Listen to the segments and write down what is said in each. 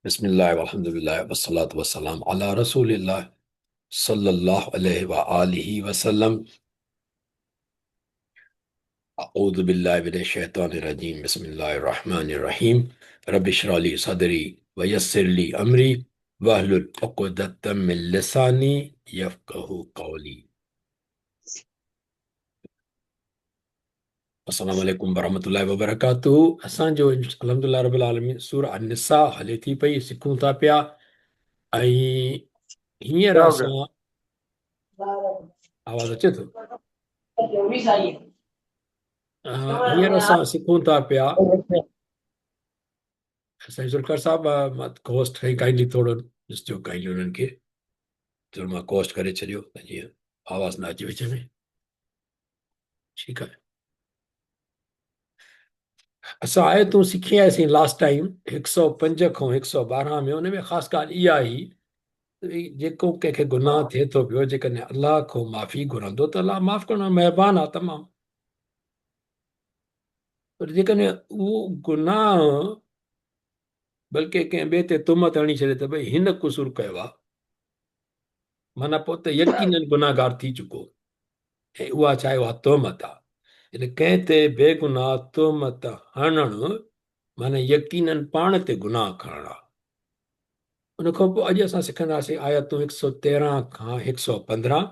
بسم الله والحمد لله والصلاة والسلام على رسول الله صلى الله عليه وآله وسلم. اعوذ بالله من الشيطان الرجيم، بسم الله الرحمن الرحيم، رب اشرح لي صدري ويسر لي امري واحلل عقدة من لساني يفقهوا قولي. السلام عليڪم ورحمة الله وبرڪاته. اسان جو الحمدلله رب العالمين سورة النساء هلي ٿي پئي، سکون ٿا پيا ۽ هينئر اسان آواز اچي ٿو؟ هينئر اسان سکون ٿا پيا. سائين ذوالفقار صاحب مان ڪوسٽ کي ڪائنڊلي ٿورو ڏسجو ڪائنڊلي انهن کي ٿورو مان ڪوسٽ ڪري ڇڏيو ته جيئن آواز نه اچي وچ ۾. ٺيڪ آهي، اسان آيتون سکي آياسين لاسٽ ٽائيم 105 کان 112 ۾. ان ۾ خاص ڳالهه اها هئي جيڪو ڪنهن کي گناهه ٿئي ٿو پيو، جيڪڏهن الله کان معافي گهرندو ته الله معاف ڪرڻ مهربان آهي تمام، پر جيڪڏهن اهو گناهه بلڪه ڪنهن ٻئي تي تهمت هڻي ڇڏي ته ڀئي هن قصور ڪيو آهي، معنيٰ پوء ته يقينن گناهگار ٿي چڪو، ۽ اها ڇا آهي؟ اها تهمت آهي. يعني ڪنهن تي بيگناهه تهمت هڻڻ معنيٰ يقينن پاڻ تي گناهه کڻڻ آهي. ان کان پوء اڄ اسان سکنداسين آيتون 113 کان 115،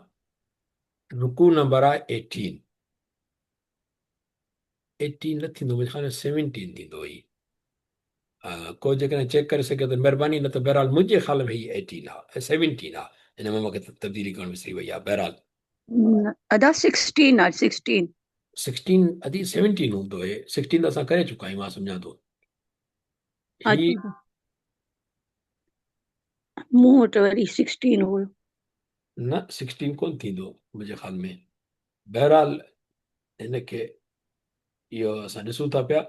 رڪوع نمبر آهي ايٽين. ايٽين نه ٿيندو منهنجي خيال ۾ سيونٽين ٿيندو هي، ڪو جيڪڏهن چيڪ ڪري سگهي ته مهرباني، نه ته بهرحال منهنجي خيال ۾ هي ايٽين آهي، سيونٽين آهي، هن ۾ مونکي تبديلي ڪرڻ وسري وئي آهي. بهرحال ادا سڪسٽين آهي، سڪسٽين. سڪسٽين ادي سيونٽين هوندو هي، سڪسٽين ته اسان ڪري چڪا آهيون مان سمجهان ٿو. هي مون وٽ وري سڪسٽين هيو. نه سڪسٽين ڪون ٿيندو منهنجي خيال ۾. بهرحال هن کي اهو اسان ڏسون ٿا پيا.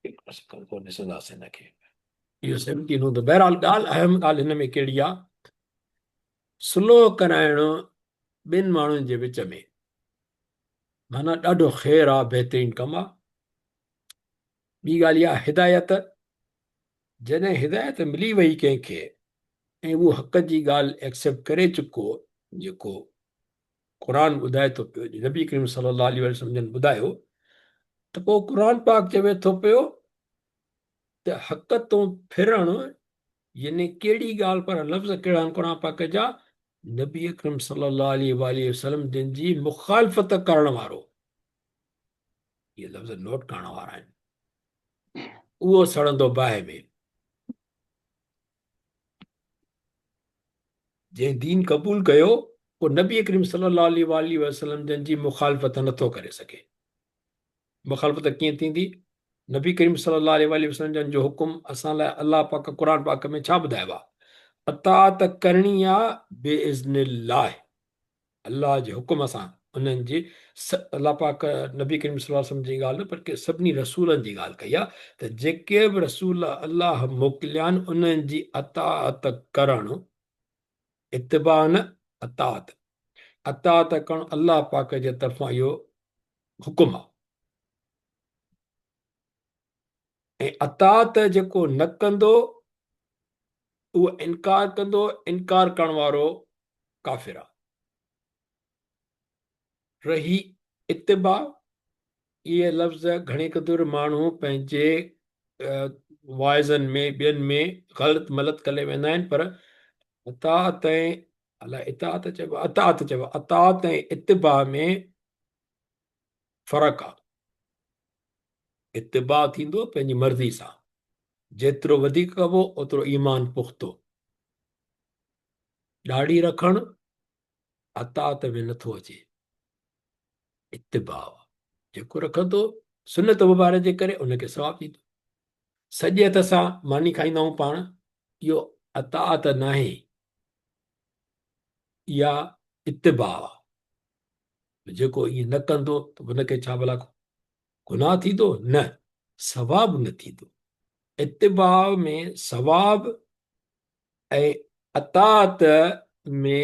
هڪڙو سيڪنڊ پوء ڏسنداسين هن کي. اهو سيونٽين هوندو. بهرحال ڳالهه اهم ڳالهه هن ۾ ڪهڙي آ، صلح ڪرائڻ ٻن ماڻهن جي وچ ۾ معنيٰ ڏاڍو خير آ، بهترين ڪم آ. ٻي ڳالهه اها هدايت، جڏهن هدايت ملي وئي ڪنهن کي ۽ اهو حق جي ڳالهه ايڪسيپٽ ڪري چڪو، جيڪو قرآن ٻڌائي ٿو پيو، نبي ڪريم صلي الله عليه وسلم جن ٻڌايو، ته پوء قرآن پاڪ چوي ٿو پيو ته حق تون ڦرڻ يعني ڪهڙي ڳالهه، پر لفظ ڪهڙا آهن قرآن پاڪ جا؟ نبي اڪرم صلي الله عليه وآله وسلم جن جي مخالفت ڪرڻ وارو، اهي لفظ نوٽ ڪرڻ وارا آهن، اهو سڙندو باهه ۾. جنهن دين قبول ڪيو پوء نبي ڪريم صلي الله عليه وآله وسلم جن جي مخالفت نٿو ڪري سگهي. مخالفت ڪيئن ٿيندي؟ نبي ڪريم صلي الله عليه وآله وسلم جن جو حڪم اسان لاء الله پاڪ قرآن پاڪ ۾ ڇا ٻڌايو آهي؟ اطاعت ڪرڻي آ باذن الله، الله جي حڪم سان، انهن جي الله پاڪ نبي ڪريم صلي الله عليه وسلم جي ڳالهه نه بلڪه سڀني رسولن جي ڳالهه ڪئي آهي ته جيڪي به رسول الله موڪليا آهن انهن جي اطاعت ڪرڻ، اتباع نه اطاعت، اطاعت ڪرڻ الله پاڪ جي طرفان اهو حڪم آهي ۽ اطاعت جيڪو نه ڪندو اهو انڪار ڪندو، انڪار ڪرڻ وارو ڪافر آهي. رهي اتباع، اهي لفظ گهڻي قدر ماڻهو پنهنجي واعظن ۾ ٻين ۾ غلط ملط ڪري ويندا آهن، پر اطاعت ۽ الاء اطاعت چئبو آهي، اطاعت چئبو آهي، اطاعت ۽ اتباع ۾ فرق آهي. اتباع ٿيندو پنهنجي مرضي سان، جيترو وڌيڪ ڪبو اوترو ايمان پختو. ڏاڙهي رکڻ اطاعت ۾ نٿو اچي، اتباع جيڪو رکندو سنت مبارڪ جي ڪري ان کي ثواب ٿيندو. سڄي هٿ سان ماني کائيندا آهيون پاڻ، اهو اطاعت ناهي، اها اتباع آهي. جيڪو ائين نه ڪندو ته ان کي ڇا ڀلا گناهه ٿيندو؟ نه، ثواب نه ٿيندو. اتباع ۾ ثواب ۽ اطاعت ۾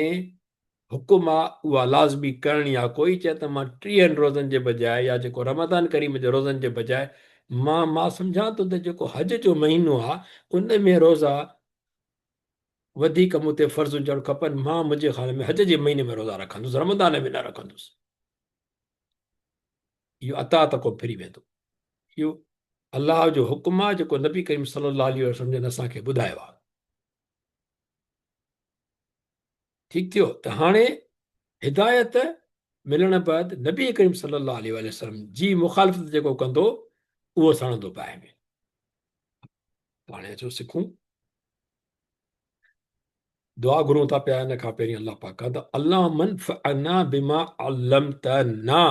حڪم آ اها لازمي ڪرڻي آ ڪوئي چئي ته مان ٽيهن روزن جي بجاء يا جيڪو رمضان ڪريم جي روزن جي بجاء مان مان سمجهان ٿو ته جيڪو حج جو مهينو آ ان ۾ روزا وڌيڪ مون تي فرض هجڻ کپن مان منهنجي خيال ۾ حج جي مهيني ۾ روزا رکندس رمضان ۾ نه رکندس اهو اطاعت کان ڦري ويندو اهو الله جو حڪم آ جيڪو نبي ڪريم صلي الله عليه وسلم جن اسان کي ٻڌايو آ ٺيڪ ٿيو ته هاڻي هدايت ملڻ بعد نبي ڪريم صلي الله عليه وسلم جي مخالفت جيڪو ڪندو اهو سڙندو باهه ۾. هاڻي اچو سکون دعا گهرون ٿا پيا ان کان پهرين الله پاڪ کان ته الله منفعنا بما علمتنا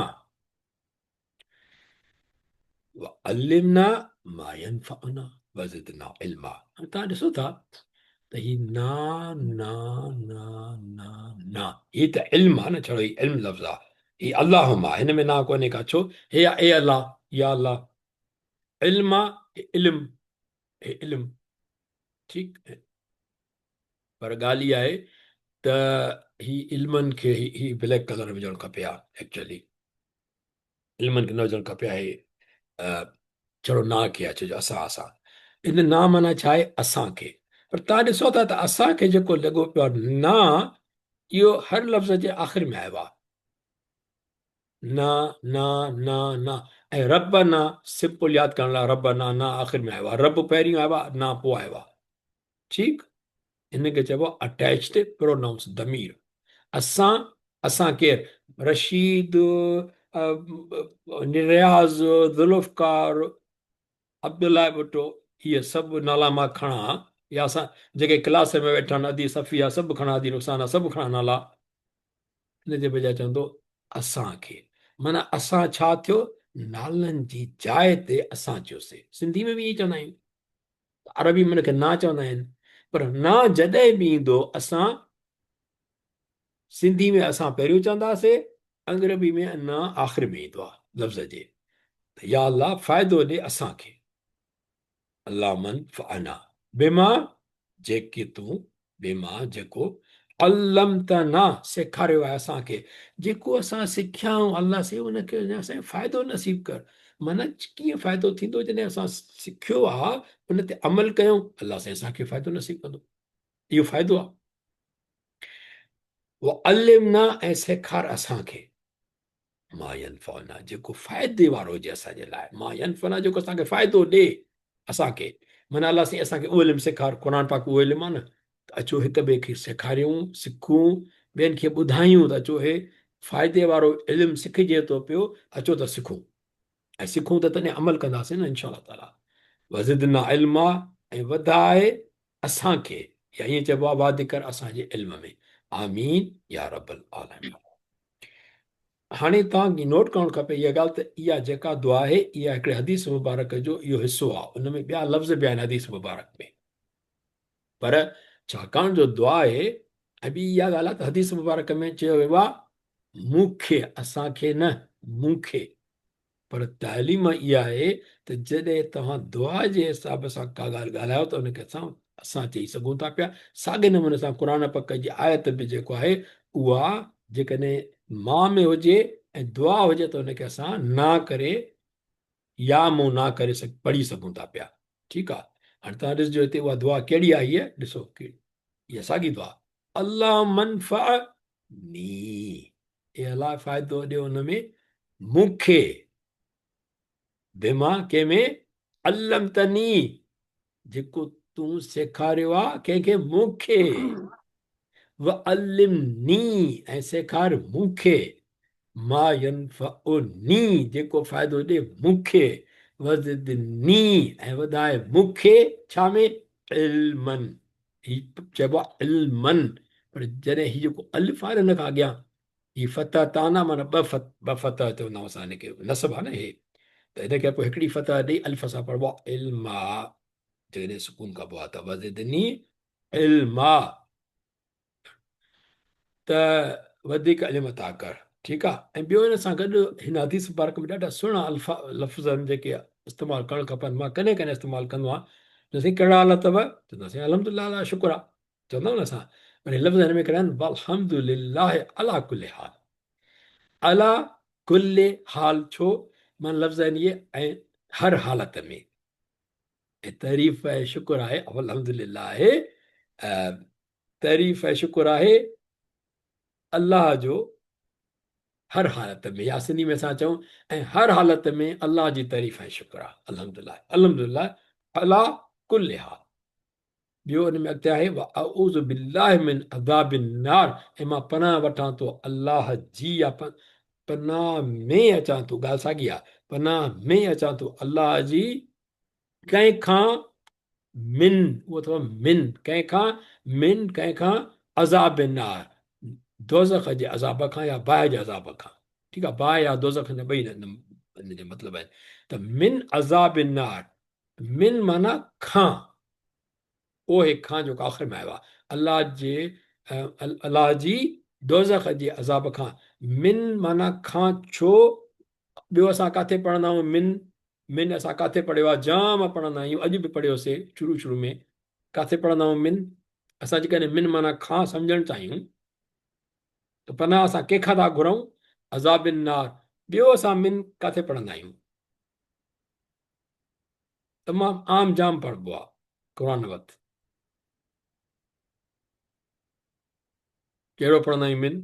وعلمنا ما ينفعنا وزدنا علما. هاڻي توهان ڏسو ٿا ته هي نا نا نا نا نا هي ته علم آهي نه ڇڙو هي علم لفظ آهي هي اللهم آهي هن ۾ نا ڪونهي ڪا ڇو هي اي الله يا الله علم آهي علم هي علم ٺيڪ پر ڳالهه اها آهي ته هي علمن کي هي بليڪ ڪلر وجهڻ کپي ها ايڪچوئلي علمن کي نه هجڻ کپي آهي ڇڙو نا کي آهي ڇو جو اسان اسان ان نا معنی ڇا آهي اسان کي پر تان ڏسو ٿا ته اسان کي جيڪو لڳو پيو آهي نا اهو هر لفظ جي آخر ۾ آيو آهي نا نا نا نا ۽ رب نا سمپل ياد ڪرڻ لاء رب نا نا آخر ۾ آيو آهي رب پهريون آيو آهي نا پوء آيو آهي ٺيڪ ان کي چئبو آهي اٽيچڊ پرونائونس ضمير. اسان، اسان ڪير؟ رشيد، رياض، ذوالفقار، عبدالله ڀٽو، اهي سڀ نالا مان کڻان يا اسان جيڪي ڪلاس ۾ ويٺا آهن ادي صفيه سڀ کڻان ادي رخسانه سڀ کڻان نالا. ان جي بجاء چوندو اسان کي معنيٰ اسان ڇا ٿيو نالن جي جاء تي اسان چيوسي. سنڌي ۾ به ائين چوندا آهيون. عربي ۾ ان کي نا چوندا آهن پر نا جڏهن به ايندو اسان سنڌي ۾ اسان پهريون چونداسي انگريزي ۾ نا آخر ۾ ايندو آهي لفظ جي ته يا الله فائدو ڏي اسان کي الله من فعنا بما جيڪي تون بما جيڪو علمتنا سيکاريو آهي اسان کي جيڪو اسان سکيا آهيون الله سائين ان کي اڃا سائين فائدو نصيب ڪر معنی ڪيئن فائدو ٿيندو جڏهن اسان سکيو آ ان تي عمل ڪيون الله سائين اسان کي فائدو نصيب ڪندو اهو فائدو آ وعلمنا ۽ سيکار اسان کي ما ينفعنا جيڪو فائدي وارو هجي اسان جي لاء ما ينفعنا جيڪو اسان کي فائدو ڏي اسان کي معنی الله سائين اسان کي اهو علم سيکار قرآن پاڪ اهو علم آهي نه ته اچو هڪ ٻئي کي سيکاريون سکون ٻين کي ٻڌايون ته اچو هي فائدي وارو علم سکجي ٿو پيو اچو ته سکون ۽ سکون ته تڏهن عمل ڪنداسين نه انشاء الله تعالي وزدنا علما ۽ وڌائي اسان کي يا ائين چئبو آهي واڌ ڪر اسان جي علم ۾ آمين يا رب العالمين. هاڻي توهان کي نوٽ ڪرڻ کپي اها ڳالهه ته اها جيڪا دعا آهي اها هڪڙي حديث مبارڪ جو اهو حصو آهي ان ۾ ٻيا لفظ به آهن حديث مبارڪ ۾ پر ڇاڪاڻ جو دعا آهي ۽ ٻي اها ڳالهه آهي ته حديث مبارڪ ۾ چيو ويو آهي مون کي اسان کي نه مون کي پر تعليم اها آهي ته جڏهن توهان دعا جي حساب سان ڪا ڳالهه ڳالهايو ته ان کي اسان اسان چئي سگهون ٿا پيا. ساڳئي نموني سان قرآن پاڪ جي آيت به جيڪو آهي اها جيڪڏهن مان ۾ هجي ۽ دعا هجي ته ان کي اسان نا ڪري يا مون نا ڪري پڙهي سگهون ٿا پيا. ٺيڪ آهي. هاڻي توهان ڏسجو هتي اها دعا ڪهڙي آئي آهي ڏسو اها ساڳي دعا اللهم انفعني اي الله فائدو ڏي ان ۾ مون کي بما ڪنهن ۾ علمتني جيڪو تون سيکاريو آ ڪنهن کي مون کي وعلمني ۽ سيکار مون کي ما ينفعني جيڪو فائدو ڏي مون کي وزدني ۽ وڌائي مون کي ڇا ۾ علما هي چئبو آهي علما پر جڏهن هي جيڪو الف آهي نه هن کان اڳيان هي فتح تان آهي معنيٰ ٻه فتح چوندا آهيون اسان هن کي نصب آهي نه هي ته هن کي پوء هڪڙي فتح ڏئي الف سان پڙهبو آهي علما جيڪڏهن سڪون ڪبو آهي ته وزدني علما ته وڌيڪ علم عطا ڪر. ٺيڪ آ ۽ ٻيو ان سان گڏ هن حديث مبارڪ ۾ ڏاڍا سهڻا الفا لفظ آهن جيڪي استعمال ڪرڻ کپن مان ڪڏهن ڪڏهن استعمال ڪندو آهيان چوندو سائين ڪهڙا حال اٿو چوندا سائين الحمدلله الله شڪر آ چوندا نه اسان پر لفظ هن ۾ ڪهڙا آهن؟ والحمد لله علي ڪل حال. علي ڪل حال ڇو؟ معنيٰ لفظ آهن اهي ۽ هر حالت ۾. ۽ تعريف ۽ شڪر آهي الحمد لله آهي، تعريف ۽ شڪر آهي الله جو هر حالت ۾، يا سنڌي ۾ اسان چئون ۽ هر حالت ۾ الله جي تعريف ۽ شڪر آهي. الحمدلله الحمدلله علي ڪل حال. ٻيو ان ۾ اڳتي آهي واعوذ بالله من عذاب النار، ۽ مان پناهه وٺان ٿو الله جي، يا پناهه ۾ اچان ٿو، ڳالهه ساڳي آهي، پناهه ۾ اچان ٿو الله جي ڪنهن کان، من اهو اٿو من ڪنهن کان، من ڪنهن کان، عذاب النار دوزخ جي عذاب کان يا باهه جي عذاب کان. ٺيڪ آهي، باهه يا دوزخ ان ٻئي ان جا مطلب آهن. ته من عذاب النار، من معنيٰ کان، اهي کان جيڪو آخر ۾ آيو آهي، الله جي، الله جي دوزخ جي عذاب کان. من معنيٰ کان ڇو؟ ٻيو اسان ڪاٿي پڙهندا آهيون من؟ من اسان ڪاٿي پڙهيو آهي؟ جام پڙهندا آهيون، اڄ به پڙهيوسي شروع شروع ۾. ڪاٿي پڙهندا آهيون من؟ اسان جيڪڏهن من معنيٰ کان سمجهڻ چاهيون ته پناهه اسان ڪنهن کان ٿا گهرون؟ عذاب النار. ٻيو اسان من ڪاٿي پڙهندا آهيون؟ تمام عام جام پڙهبو آهي قرآن وقت. ڪهڙو پڙهندا آهيون من؟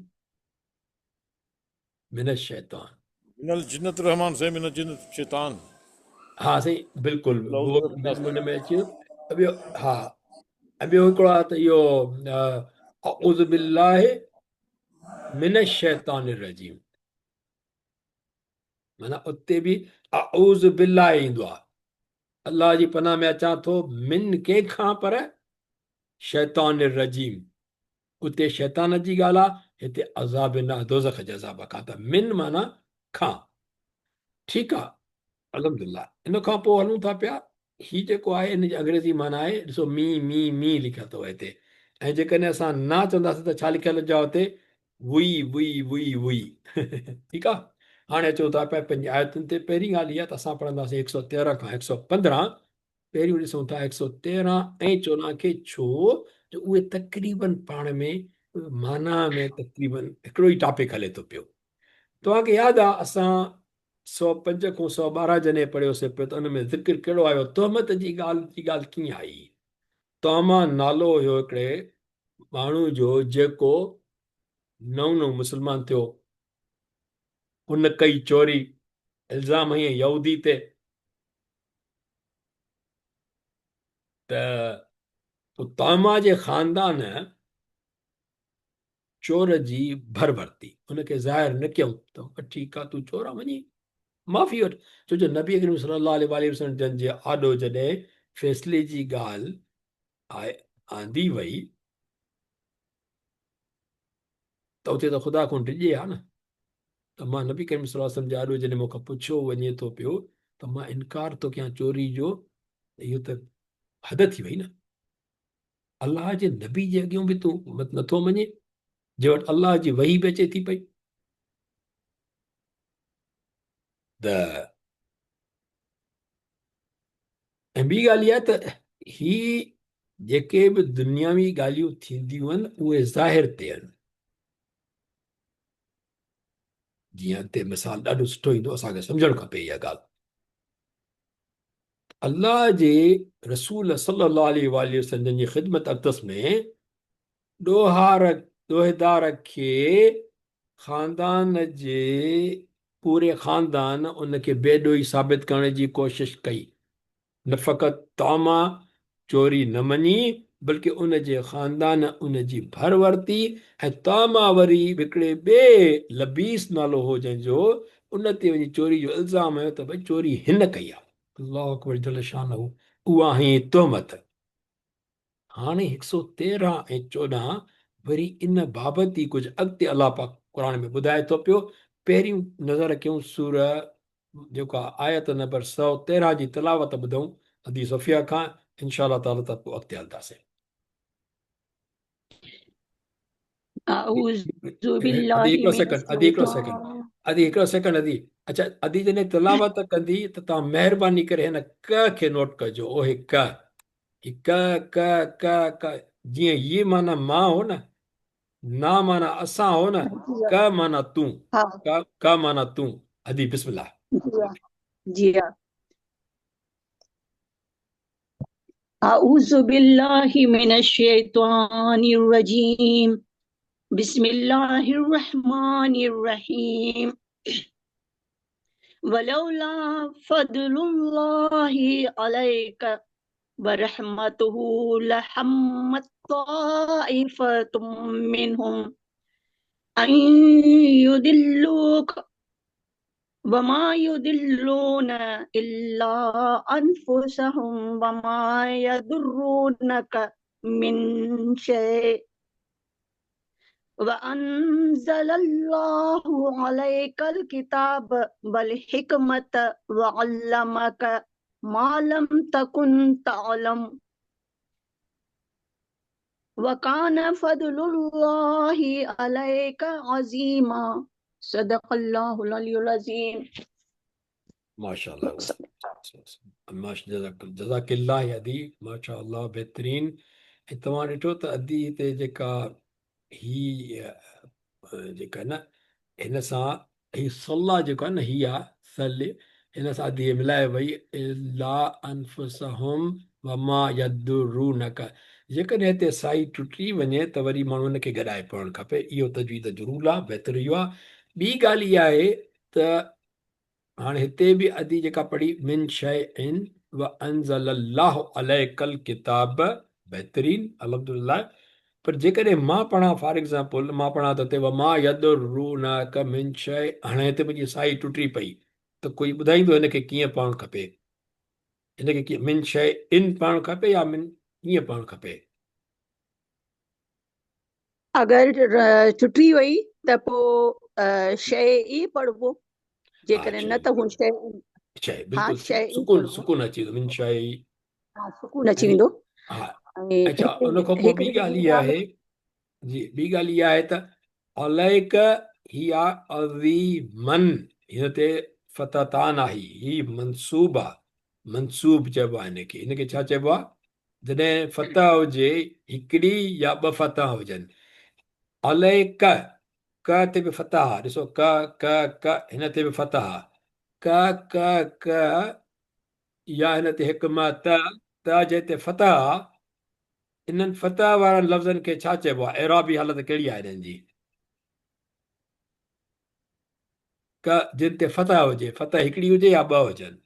من الشيطان. من الجنة الرحمن سائين من الجنة الشيطان. ها سائين بلڪل من ان ۾ اچي ويو. ٻيو ها ۽ ٻيو هڪڙو آهي ته اهو اعوذ بالله من الشيطان الرجيم، معنيٰ اتي به اعوذ بالله ايندو آهي، الله جي پناهه ۾ اچان ٿو، من ڪنهن کان؟ پر شيطان الرجيم. اتي شيطان جي ڳالهه آهي، هتي عذاب النار دوزخ جي عذاب کان. ته من معنيٰ کان. ٺيڪ آهي الحمدلله. ان کان پوء هلون ٿا پيا، هي جيڪو آهي ان جي انگريزي معنيٰ آهي، ڏسو مي مي مي لکيل اٿو هتي، ۽ جيڪڏهن اسان نا چونداسين ته ڇا لکيل هجي هتي؟ وئي وئي وئي وئي. ٺيڪ آهي، هاڻي اچون ٿا پيا پنهنجي آيتن تي. پهرين ڳالهه اها ته اسان پڙهنداسين هڪ سؤ تيرهن کان هڪ سؤ پندرهن. پهريون ڏسون ٿا هڪ سؤ تيرهن ۽ چوڏهن کي، ڇو جو اهي تقريبن پاڻ ۾ معنيٰ ۾ تقريبن هڪڙو ئي ٽاپڪ هلي ٿو پيو. توهان کي ياد آ اسان 105 کان 112 جڏهن پڙهيوسين پيو ته ان ۾ ذڪر ڪهڙو آيو؟ تهمت جي ڳالهه جي ڳالهه ڪيئن آئي؟ طعمه نالو هيو هڪڙي ماڻهو جو جيڪو نئون نئون مسلمان ٿيو، ان ڪئي چوري، الزام هنيائين يهودي تي ته پوء طعمه جي خاندان چور جي ڀر ورتي، ان کي ظاهر نه ڪيائون ته ٺيڪ آ تون چور آ وڃي معافي وٺ، ڇو جو نبي ڪريم صلي الله عليه واٰله وسلم جن جي آڏو جڏهن فيصلي جي ڳالهه آندي وئي ته اتي ته خدا کان ڊڄي ها نه، ته مان نبي ڪريم صلي الله عليه وسلم جي آڏو جڏهن مون کان پڇيو وڃي ٿو پيو ته مان انڪار ٿو ڪيان چوري جو، ته اهو ته حد ٿي وئي نه. الله جي نبي جي اڳيون به تون نٿو مڃين، جنهن وٽ الله جي وحي به اچي ٿي پئي. ته ۽ ٻي ڳالهه اها ته هي جيڪي به دنياوي ڳالهيون ٿينديون آهن اهي ظاهر تي آهن. جيئن اڳتي مثال ڏاڍو سٺو ايندو، اسان کي سمجهڻ کپي اها ڳالهه. الله جي رسول صلي الله عليه واٰله وسلم جن جي خدمت اقدس ۾ ڏوهار ڏوهيدار کي خاندان جي پوري خاندان ان کي بي ڏوهي ثابت ڪرڻ جي ڪوشش ڪئي، نه فقط طعمه چوري نه مڃي بلڪه ان جي خاندان ان جي ڀر ورتي ۽ طعمه وري هڪڙي ٻئي لبيس نالو هو جنهن جو ان تي وڃي چوري جو الزام هنيو ته ڀئي چوري هن ڪئي آهي. الله اڪبر جل شانه اها هنئي تهمت. هاڻي هڪ سؤ 13 ۽ 14 وري ان بابت ئي ڪجهه اڳتي الله پاڪ قرآن ۾ ٻڌائي ٿو پيو. پهريون نظر ڪيون سوره جيڪو آيت نمبر 113 جي تلاوت ٻڌون ادي صفيه کان انشاء الله تعالي ته پوء اڳتي هلنداسين. اعوذ بالله ادي هڪڙو من سيڪنڊ، ادي هڪڙو سيڪنڊ، الشيطان. ادي هڪڙو سيڪنڊ، ادي اچا ادي جڏهن تلاوت ڪندي ته توهان مهرباني ڪري هن ڪ کي نوٽ ڪجو، اوهي ڪ، هي ڪ ڪ ڪ ڪ جيئن ي معنيٰ مان هو نه، نا معنيٰ اسان هو نه، ڪ معنيٰ تون، ڪ ڪ معنيٰ تون. ادي بسم الله. جي ها جي ها. اعوذ بالله من الشيطان الرجيم بسم الله الرحمن الرحيم ولولا فضل الله عليك ورحمته لحمت طائفة منهم أن يضلوك وما يضلون إلا أنفسهم وما يضرونك من شيء وأنزل الله عليك الكتاب والحكمة وعلمك ما لم تكن تعلم وڪان فضل الله عليك عظيما صدق الله العلي العظيم. ماشاءالله جزاڪ الله ادي ماشاءالله بهترين ۽ توهان ڏٺو ته ادي هتي جيڪا هي جيڪا نه هن سان هي صلّا جيڪو آهي نه هي آ صلّ هن سان ادي ملائي وئي الا انفسهم وما يضرونک جيڪڏهن هتي سائي ٽٽي وڃي ته وري ماڻهو ان کي گڏائي پڙهڻ کپي اهو تجويد جو رول آ بهتر اهو آ ٻي ڳالهه اها آهي ته هاڻي هتي به ادي جيڪا پڙهي من شيء وانزل الله عليک الڪتاب بهترين الحمدلله پر جيڪڏهن مان پڙهان فار ايگزامپل مان پڙهان ته هتي وما يضرونک من شيء هاڻي هتي منهنجي سائي ٽٽي پئي ته ڪوئي ٻڌائيندو هن کي ڪيئن پڙهڻ کپي هن کي ڪيئن من شيء ان پڙهڻ کپي يا من ڪيئن پڙهڻ کپي؟ اگر ٽٽي وئي ته پوء شيء ئي پڙهبو جيڪڏهن نه ته هو شيء شيء بلڪل سڪون سڪون اچي ويندو من شيء ها سڪون اچي ويندو. ها اچھا ان کان پوء ٻي ڳالهه اها آهي جي ٻي ڳالهه اها آهي ته عليک هي آ عظيمن هن تي فتحتان آهي هي منصوب آ منصوب چئبو آهي هن کي هن کي ڇا چئبو آ جڏهن فتح هجي هڪڙي يا ٻه فتح هجن. عليڪ، ڪ تي به فتح آ، ڏسو ڪ ڪ ڪ هن تي به فتح آ، ڪ ڪ ڪ يا هن تي هڪ م ت، ت جنهن تي فتح آ، انهن فتح وارن لفظن کي ڇا چئبو آ؟ اعرابي حالت ڪهڙي آ انهن جي؟ ڪ جن تي فتح هجي، فتح هڪڙي هجي يا ٻه هجن.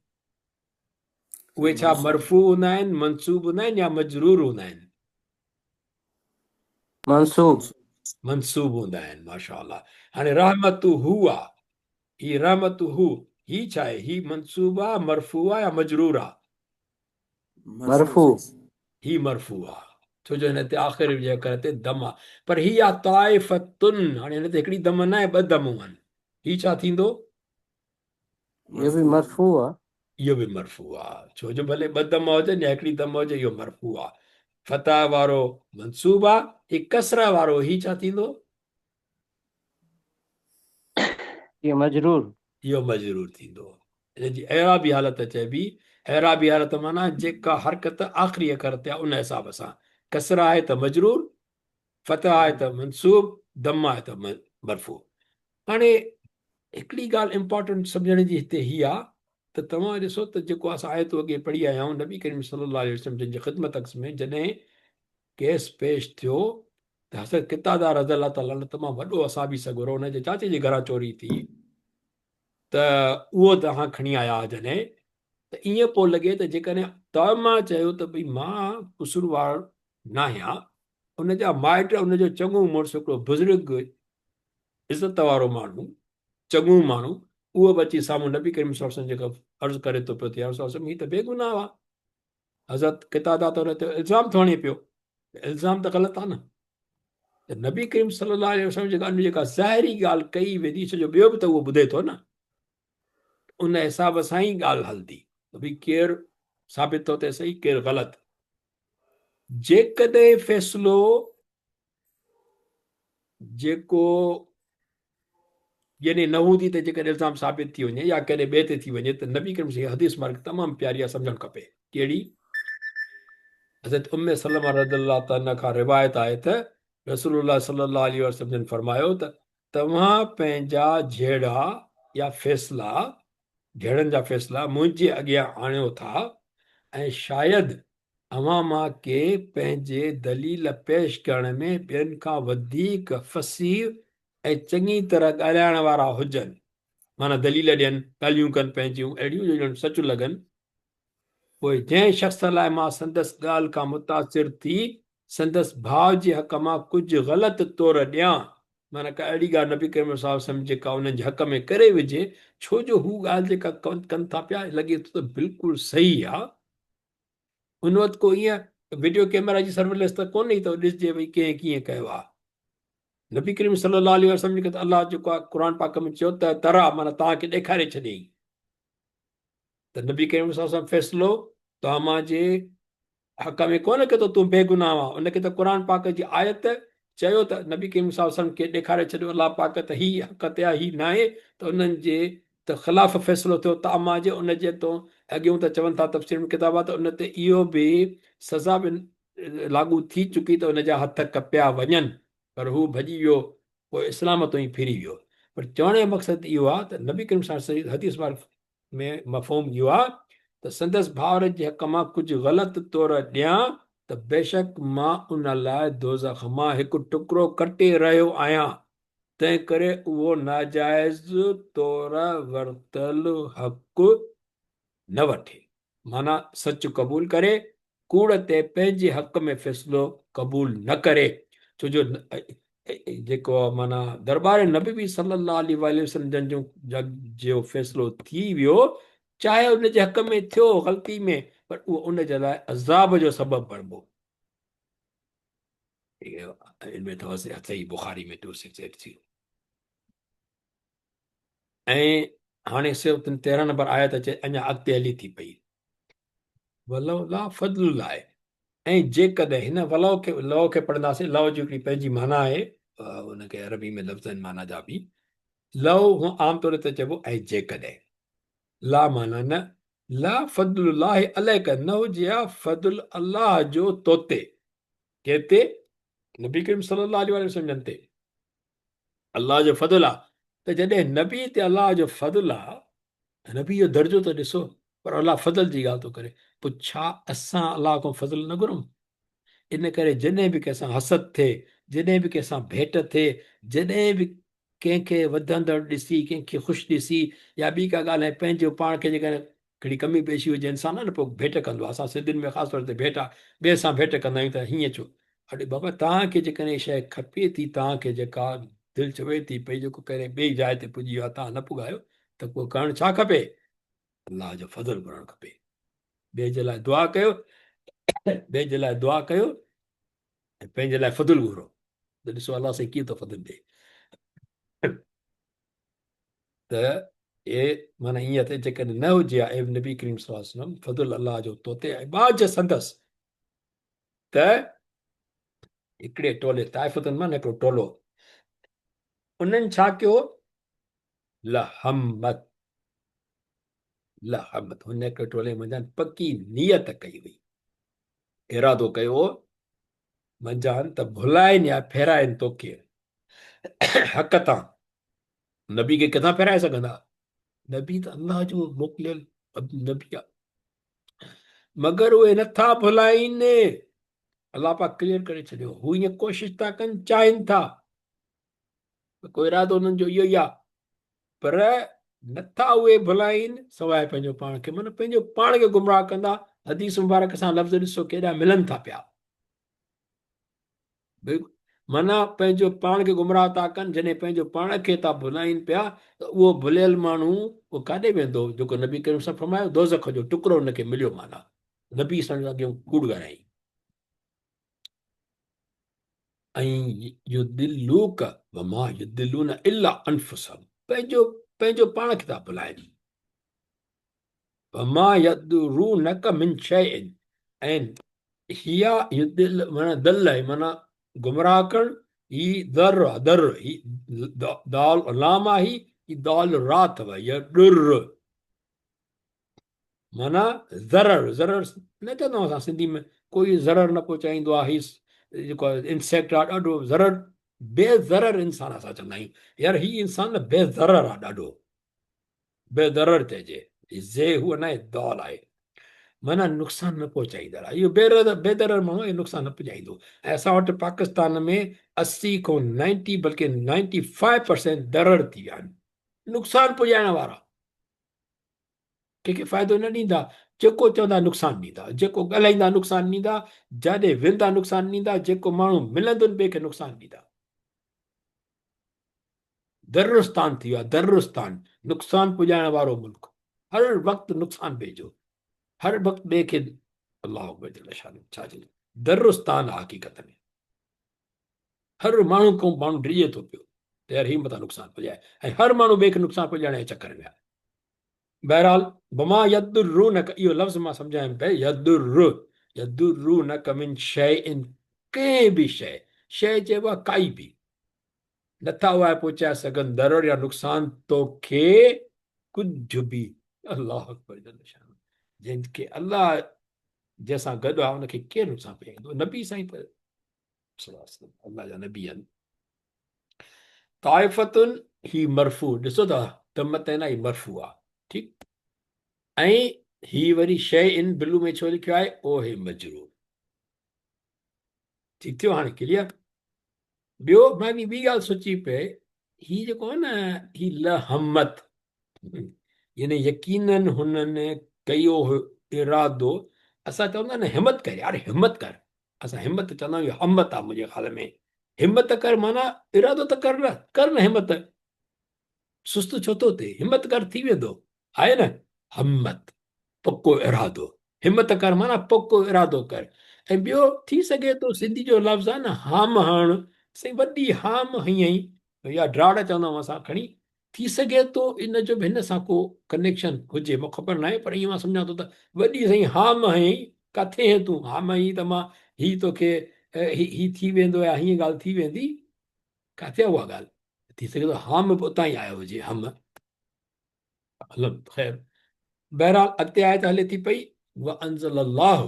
اهي ڇا مرفوع هوندا آهن، منصوب هوندا آهن يا مجرور هوندا آهن؟ منصوب. منصوب هوندا آهن ماشاء الله. هاڻي رحمته آ، هي رحمته هي ڇا آهي؟ هي منصوب آ، مرفوع آ يا مجرور آ؟ مرفوع. هي مرفوع آ ڇو جو هن تي آخر جي اکر تي دم آ پر هي آ طائفتن هاڻي هن تي هڪڙي دم ناهي ٻه دمون آهن هي ڇا ٿيندو؟ اهو به مرفوع آ. اهو به مرفوع آ ڇو جو ڀلي ٻه دم هجن يا هڪڙي دم هجي اهو مرفوع آ. فتح وارو منصوب آ هي ڪسره وارو هي ڇا ٿيندو؟ اهو مجرور. اهو مجرور ٿيندو. ان جي اعرابي حالت چئبي. اعرابي حالت معنيٰ جيڪا حرڪت آخري اکر تي آ ان حساب سان. ڪسره آهي ته مجرور، فتح آهي ته منصوب، ضم آهي ته مرفوع. هاڻي هڪڙي ڳالهه امپارٽنٽ سمجهڻ جي هتي هي آ ته توهان ڏسو ته جيڪو اسان آيتون اڳي پڙهي آيا آهيون نبي ڪريم صلي الله عليه وسلم جن جي خدمت اقدس ۾ جڏهن ڪيس پيش ٿيو ته حضرت قتاده رضي الله تعالٰي عنه تمام وڏو اصحابي سڳورو ان جي چاچي جي گهران چوري ٿي ته اهو توهان کڻي آيا جڏهن ته ائين پيو لڳي ته جيڪڏهن طعمه چيو ته ڀئي مان قصوروار ناهيان ان جا مائٽ ان جو چڱو مڙس هڪڙو بزرگ عزت وارو ماڻهو، چڱو ماڻهو، اهو به اچي سامهون نبي ڪريم صلي الله عليه وسلم جيڪو عرض ڪري ٿو پيو ته يا رسول الله هي ته بيگناهه آهي. حضرت قتاده ته ان تي الزام ٿو هڻي پيو، الزام ته غلط آهي نه. ته نبي ڪريم صلي الله عليه وسلم جيڪا ان جيڪا ظاهري ڳالهه ڪئي ويندي ڇو جو ٻيو به ته اهو ٻڌي ٿو نه، ان حساب سان ئي ڳالهه هلندي ته ڀئي ڪير ثابت ٿو ٿئي صحيح ڪير غلط. جيڪڏهن فيصلو جيڪو يعني نه هوندي ته جيڪڏهن الزام ثابت ٿي وڃي يا ڪڏهن ٻئي تي ٿي وڃي ته نبي ڪريم صلي حديث مبارڪ تمام پياري آهي سمجهڻ کپي ڪهڙي؟ حضرت ام سلمه رضي الله تعالٰي عنها کان روايت آهي ته رسول الله صلي الله عليه وسلم جن فرمايو ته توهان پنهنجا جهيڙا يا فيصلا، جهيڙن جا فيصلا، منهنجي اڳيان آڻيو ٿا ۽ شايد اوهان مان ڪي پنهنجي دليل پيش ڪرڻ ۾ ٻين کان وڌيڪ فصيح ۽ چڱي طرح ڳالهائڻ وارا هجن، معنيٰ دليل ڏين، ڳالهيون ڪن پنهنجيون اهڙيون جو ڄڻ سچ لڳن. پوء جنهن شخص لاء مان سندس ڳالهه کان متاثر ٿي سندس ڀاء جي حق مان ڪجهه غلط طور ڏيان، معنيٰ ڪا اهڙي ڳالهه نبي ڪريم صلي الله عليه وسلم جيڪا انهن جي حق ۾ ڪري وجهي، ڇو جو هو ڳالهه جيڪا ڪن ٿا پيا لڳي ٿو ته بلڪل صحيح آ. ان وقت ڪو ائين وڊيو ڪيمرا جي سرويلنس ته ڪونهي ته ڏسجي ڀئي ڪنهن ڪيئن ڪيو آ. نبي ڪريم صلي الله عليه وسلم جي ته الله جيڪو آ قرآن پاڪ ۾ چيو ته ترا معنيٰ توهان کي ڏيکاري ڇڏيائين ته نبي ڪريم صلي الله عليه وسلم فيصلو توهان مان جي حق ۾ ڪونه ڪيو ته تون بيگناهه آهين، ان کي ته قرآن پاڪ جي آيت چيو ته نبي ڪريم صلي الله عليه وسلم کي ڏيکاري ڇڏيو الله پاڪ ته هي حق تي آهي هي ناهي ته انهن جي ته خلاف فيصلو ٿيو ته امان جي ان جي تو اڳيون ته چون ٿا تفسير ۾ ڪتاب ته ان تي اهو به سزا به لاڳو ٿي چڪي ته ان جا هٿ ڪپيا وڃن پر هو ڀڄي ويو پوء اسلام تون ئي ڦري ويو پر چوڻ جو مقصد اهو آهي ته نبي ڪريم صلي الله عليه وسلم حديث مبارڪ ۾ مفهوم اهو آهي ته سندس ڀائر جي حق مان ڪجهه غلط طور ڏيان ته بيشڪ مان ان لاء دوزخ مان هڪ ٽڪرو ڪٽي رهيو آهيان، تنهنڪري اهو ناجائز طور ورتل حق نه وٺي. معنيٰ سچ قبول ڪري، ڪوڙ تي پنهنجي حق ۾ فيصلو قبول نه ڪري، ڇو جو جيڪو معنيٰ درٻار نبوي صلي الله عليه واٰله وسلم جن جو جو فيصلو ٿي ويو، چاهي ان جي حق ۾ ٿيو غلطي ۾ پر اهو ان جي لاء عذاب جو سبب بڻبو. ان ۾ اٿو صحيح بخاري ۾ 2680. ۽ هاڻي صرف 13 نمبر آيت اچي اڃا اڳتي هلي ٿي پئي. ولو لا فضل الله ۽ جيڪڏهن هن ولو کي لو کي پڙهنداسين لو جي هڪڙي پنهنجي معنيٰ آهي ان کي عربي ۾ لفظ آهن معنيٰ جا به لو هو عام طور تي چئبو ۽ جيڪڏهن لا معنيٰ نه لا فضل الله عليڪ نه هجي ها فضل الله جو توتي ڪنهن تي نبي ڪريم صلي الله عليه وسلم جن تي الله جو فضل آ ته جڏهن نبي تي الله جو فضل آ ته نبي جو درجو ته ڏسو پر الله فضل جي ڳالهه ٿو ڪري پوء ڇا اسان الله کان فضل نه گهرون؟ ان ڪري جڏهن به ڪنهن سان حسد ٿئي، جڏهن به ڪنهن سان ڀيٽ ٿئي، جڏهن به ڪنهن کي وڌندڙ ڏسي، ڪنهن کي خوش ڏسي يا ٻي ڪا ڳالهه ۽ پنهنجو پاڻ کي جيڪڏهن ڪھڙي ڪمي پيشي هجي انسان آ نه پوء ڀيٽ ڪندو آ اسان سنڌين ۾ خاص طور تي ڀيٽ آ ٻئي سان ڀيٽ ڪندا آهيون ته هيئن ڇو اڙي بابا توهان کي جيڪڏهن شيء کپي ٿي توهان کي جيڪا دل چوي ٿي پئي جيڪو ڪري ٻئي جاء تي پڄي ويو آ توهان نه پڳايو ته پوء ڪرڻ ڇا کپي الله جو فضل گهرڻ کپي ٻئي جي لاء دعا ڪيو ٻئي جي لاء دعا ڪيو ۽ پنهنجي لاء فضل گهرو ته ڏسو الله سائين ڪيئن ٿو فضل ڏئي ته اي معنيٰ ائين ته جيڪڏهن نه هجي ها اي نبي ڪريم صلي الله عليه وسلم فضل الله جو تو تي ۽ ٻاجهه سندس ته هڪڙي ٽولي طائفتن مان هڪڙو ٽولو انهن ڇا ڪيو لهمت لهمت هن هڪڙي ٽولي منجهان پڪي نيت ڪئي هئي ارادو ڪيو منجهان ته ڀلائن يا ڦيرائن توکي حق تان نبي کي ڪٿان ڦيرائي سگهندا؟ نبي ته الله جو موڪليل نبي آ مگر اهي نٿا ڀلائين. الله پاڪ ڪليئر ڪري ڇڏيو هو ائين ڪوشش ٿا ڪن چاهين ٿا ڪو ارادو انهن جو اهو ئي آ پر نٿا اهي ڀلائين سواء پنهنجو پاڻ کي معنيٰ پنهنجو پاڻ کي گمراهه ڪندا. حديث مبارڪ سان لفظ ڏسو ڪيڏا ملن ٿا پيا. معنيٰ پنهنجو پاڻ کي گمراهه ٿا ڪن، جڏهن پنهنجو پاڻ کي ٿا ڀلائين پيا ته اهو ڀليل ماڻهو اهو ڪاڏي ويندو جيڪو نبي ڪريم صلي فرمايو دوزخ جو ٽڪرو ان کي مليو معنيٰ نبي سان اڳيون ڪوڙ ڳالهائين ۽ يدلوک وما يدلون الا انفسهم پنهنجو پنهنجو پاڻ کي ٿا ڀلائين وما يضرونک من شيء ۽ هي يضل معنيٰ دل آهي معنيٰ گمراهه ڪرڻ هي ضر آهي ضر هي دال لام آهي هي دال را اٿو يضر معنيٰ ضرر، ضرر نه چوندا آهيون اسان سنڌي ۾ ڪوئي ضرر نه پهچائيندو آهي، هي جيڪو انسيڪٽ آهي ڏاڍو ضرر، بي ضرر انسان اسان چوندا آهيون يار هي انسان نه بي ضرر آهي ڏاڍو بي ضرر چئجي، زي هو نه آهي دال آهي، معنيٰ نقصان نه پهچائيندڙ آهي، اهو بي ضرر ماڻهو اهو نقصان نه پڄائيندو. ۽ اسان وٽ پاڪستان ۾ 80 کان 90 بلڪه 95% ضرر ٿي ويا آهن، نقصان پڄائڻ وارا، ڪنهن کي فائدو نه ڏيندا، جيڪو چوندا نقصان ڏيندا، جيڪو ڳالهائيندا نقصان ڏيندا، جاڏي ويندا نقصان ڏيندا، جيڪو ماڻهو ملندن ٻئي کي نقصان ڏيندا. درستان ٿي ويو آهي، درستان، نقصان پڄائڻ وارو ملڪ، هر وقت نقصان ڀيجو، هر وقت ٻئي کي، الله اڪبر جل شانه، ڇا چئجي، درستان آهي حقيقت ۾. هر ماڻهو کان ماڻهو ڊڄي ٿو پيو ته يار هي متان نقصان پڄائي، ۽ هر ماڻهو ٻئي کي نقصان پڄائڻ جي چڪر ۾ آهي. بهرحال وما يضرونک اهو لفظ مان سمجهايم پئي يضر يضرونک من شيء ڪنهن به شيء، شيء چئبو آهي ڪائي به، نٿا اها پهچائي سگهن ضرر يا نقصان توکي ڪجهه به. الله اڪبر جل شانه، جنهن کي الله جنهن سان گڏ آهي ان کي ڪير نقصان پهچائيندو؟ نبي سائين ته صلي الله عليه وسلم الله جا نبي آهن. طائفتن هي مرفوع ڏسو ٿا دمت آهي نه هي مرفوع آهي ٺيڪ، ۽ هي وري شيء ان بلو ۾ ڇو لکيو آهي؟ او هي مجرور. ٺيڪ ٿيو هاڻي ڪليئر؟ ٻيو مان هڪڙي ٻي ڳالهه سوچي پئي، هي جيڪو آهي نه هي لهمت يعني يقينن هنن ڪيو هو ارادو، اسان چوندا آهيون نه همت ڪر يار همت ڪر، اسان همت چوندا آهيون همت آهي منهنجي خيال ۾ همت ڪر معنيٰ ارادو ته ڪر نه، ڪر نه همت، سست ڇو ٿو ٿئي، همت ڪر ٿي ويندو، آهي نه همت پڪو ارادو، همت ڪر معنيٰ پڪو ارادو ڪر. ۽ ٻيو ٿي سگهي ٿو سنڌي جو لفظ آهي نه هام هڻڻ، سائين وڏي هام هنئي يا ڊراڙ چوندا آهيون اسان کڻي، ٿي سگهي ٿو ان جو به هن سان ڪو ڪنيڪشن هجي، مون خبر ناهي پر ائين مان سمجهان ٿو ته وڏي سائين هام هنئي، ڪاٿي هين تون هام هنئي ته مان هي توکي هي ٿي ويندو يا هيئن ڳالهه ٿي ويندي، ڪاٿي آهي اها ڳالهه، ٿي سگهي ٿو هام به اتان ئي آيو هجي هم. هلن خير بهرحال اڳتي آيت هلي ٿي پئي وانزل الله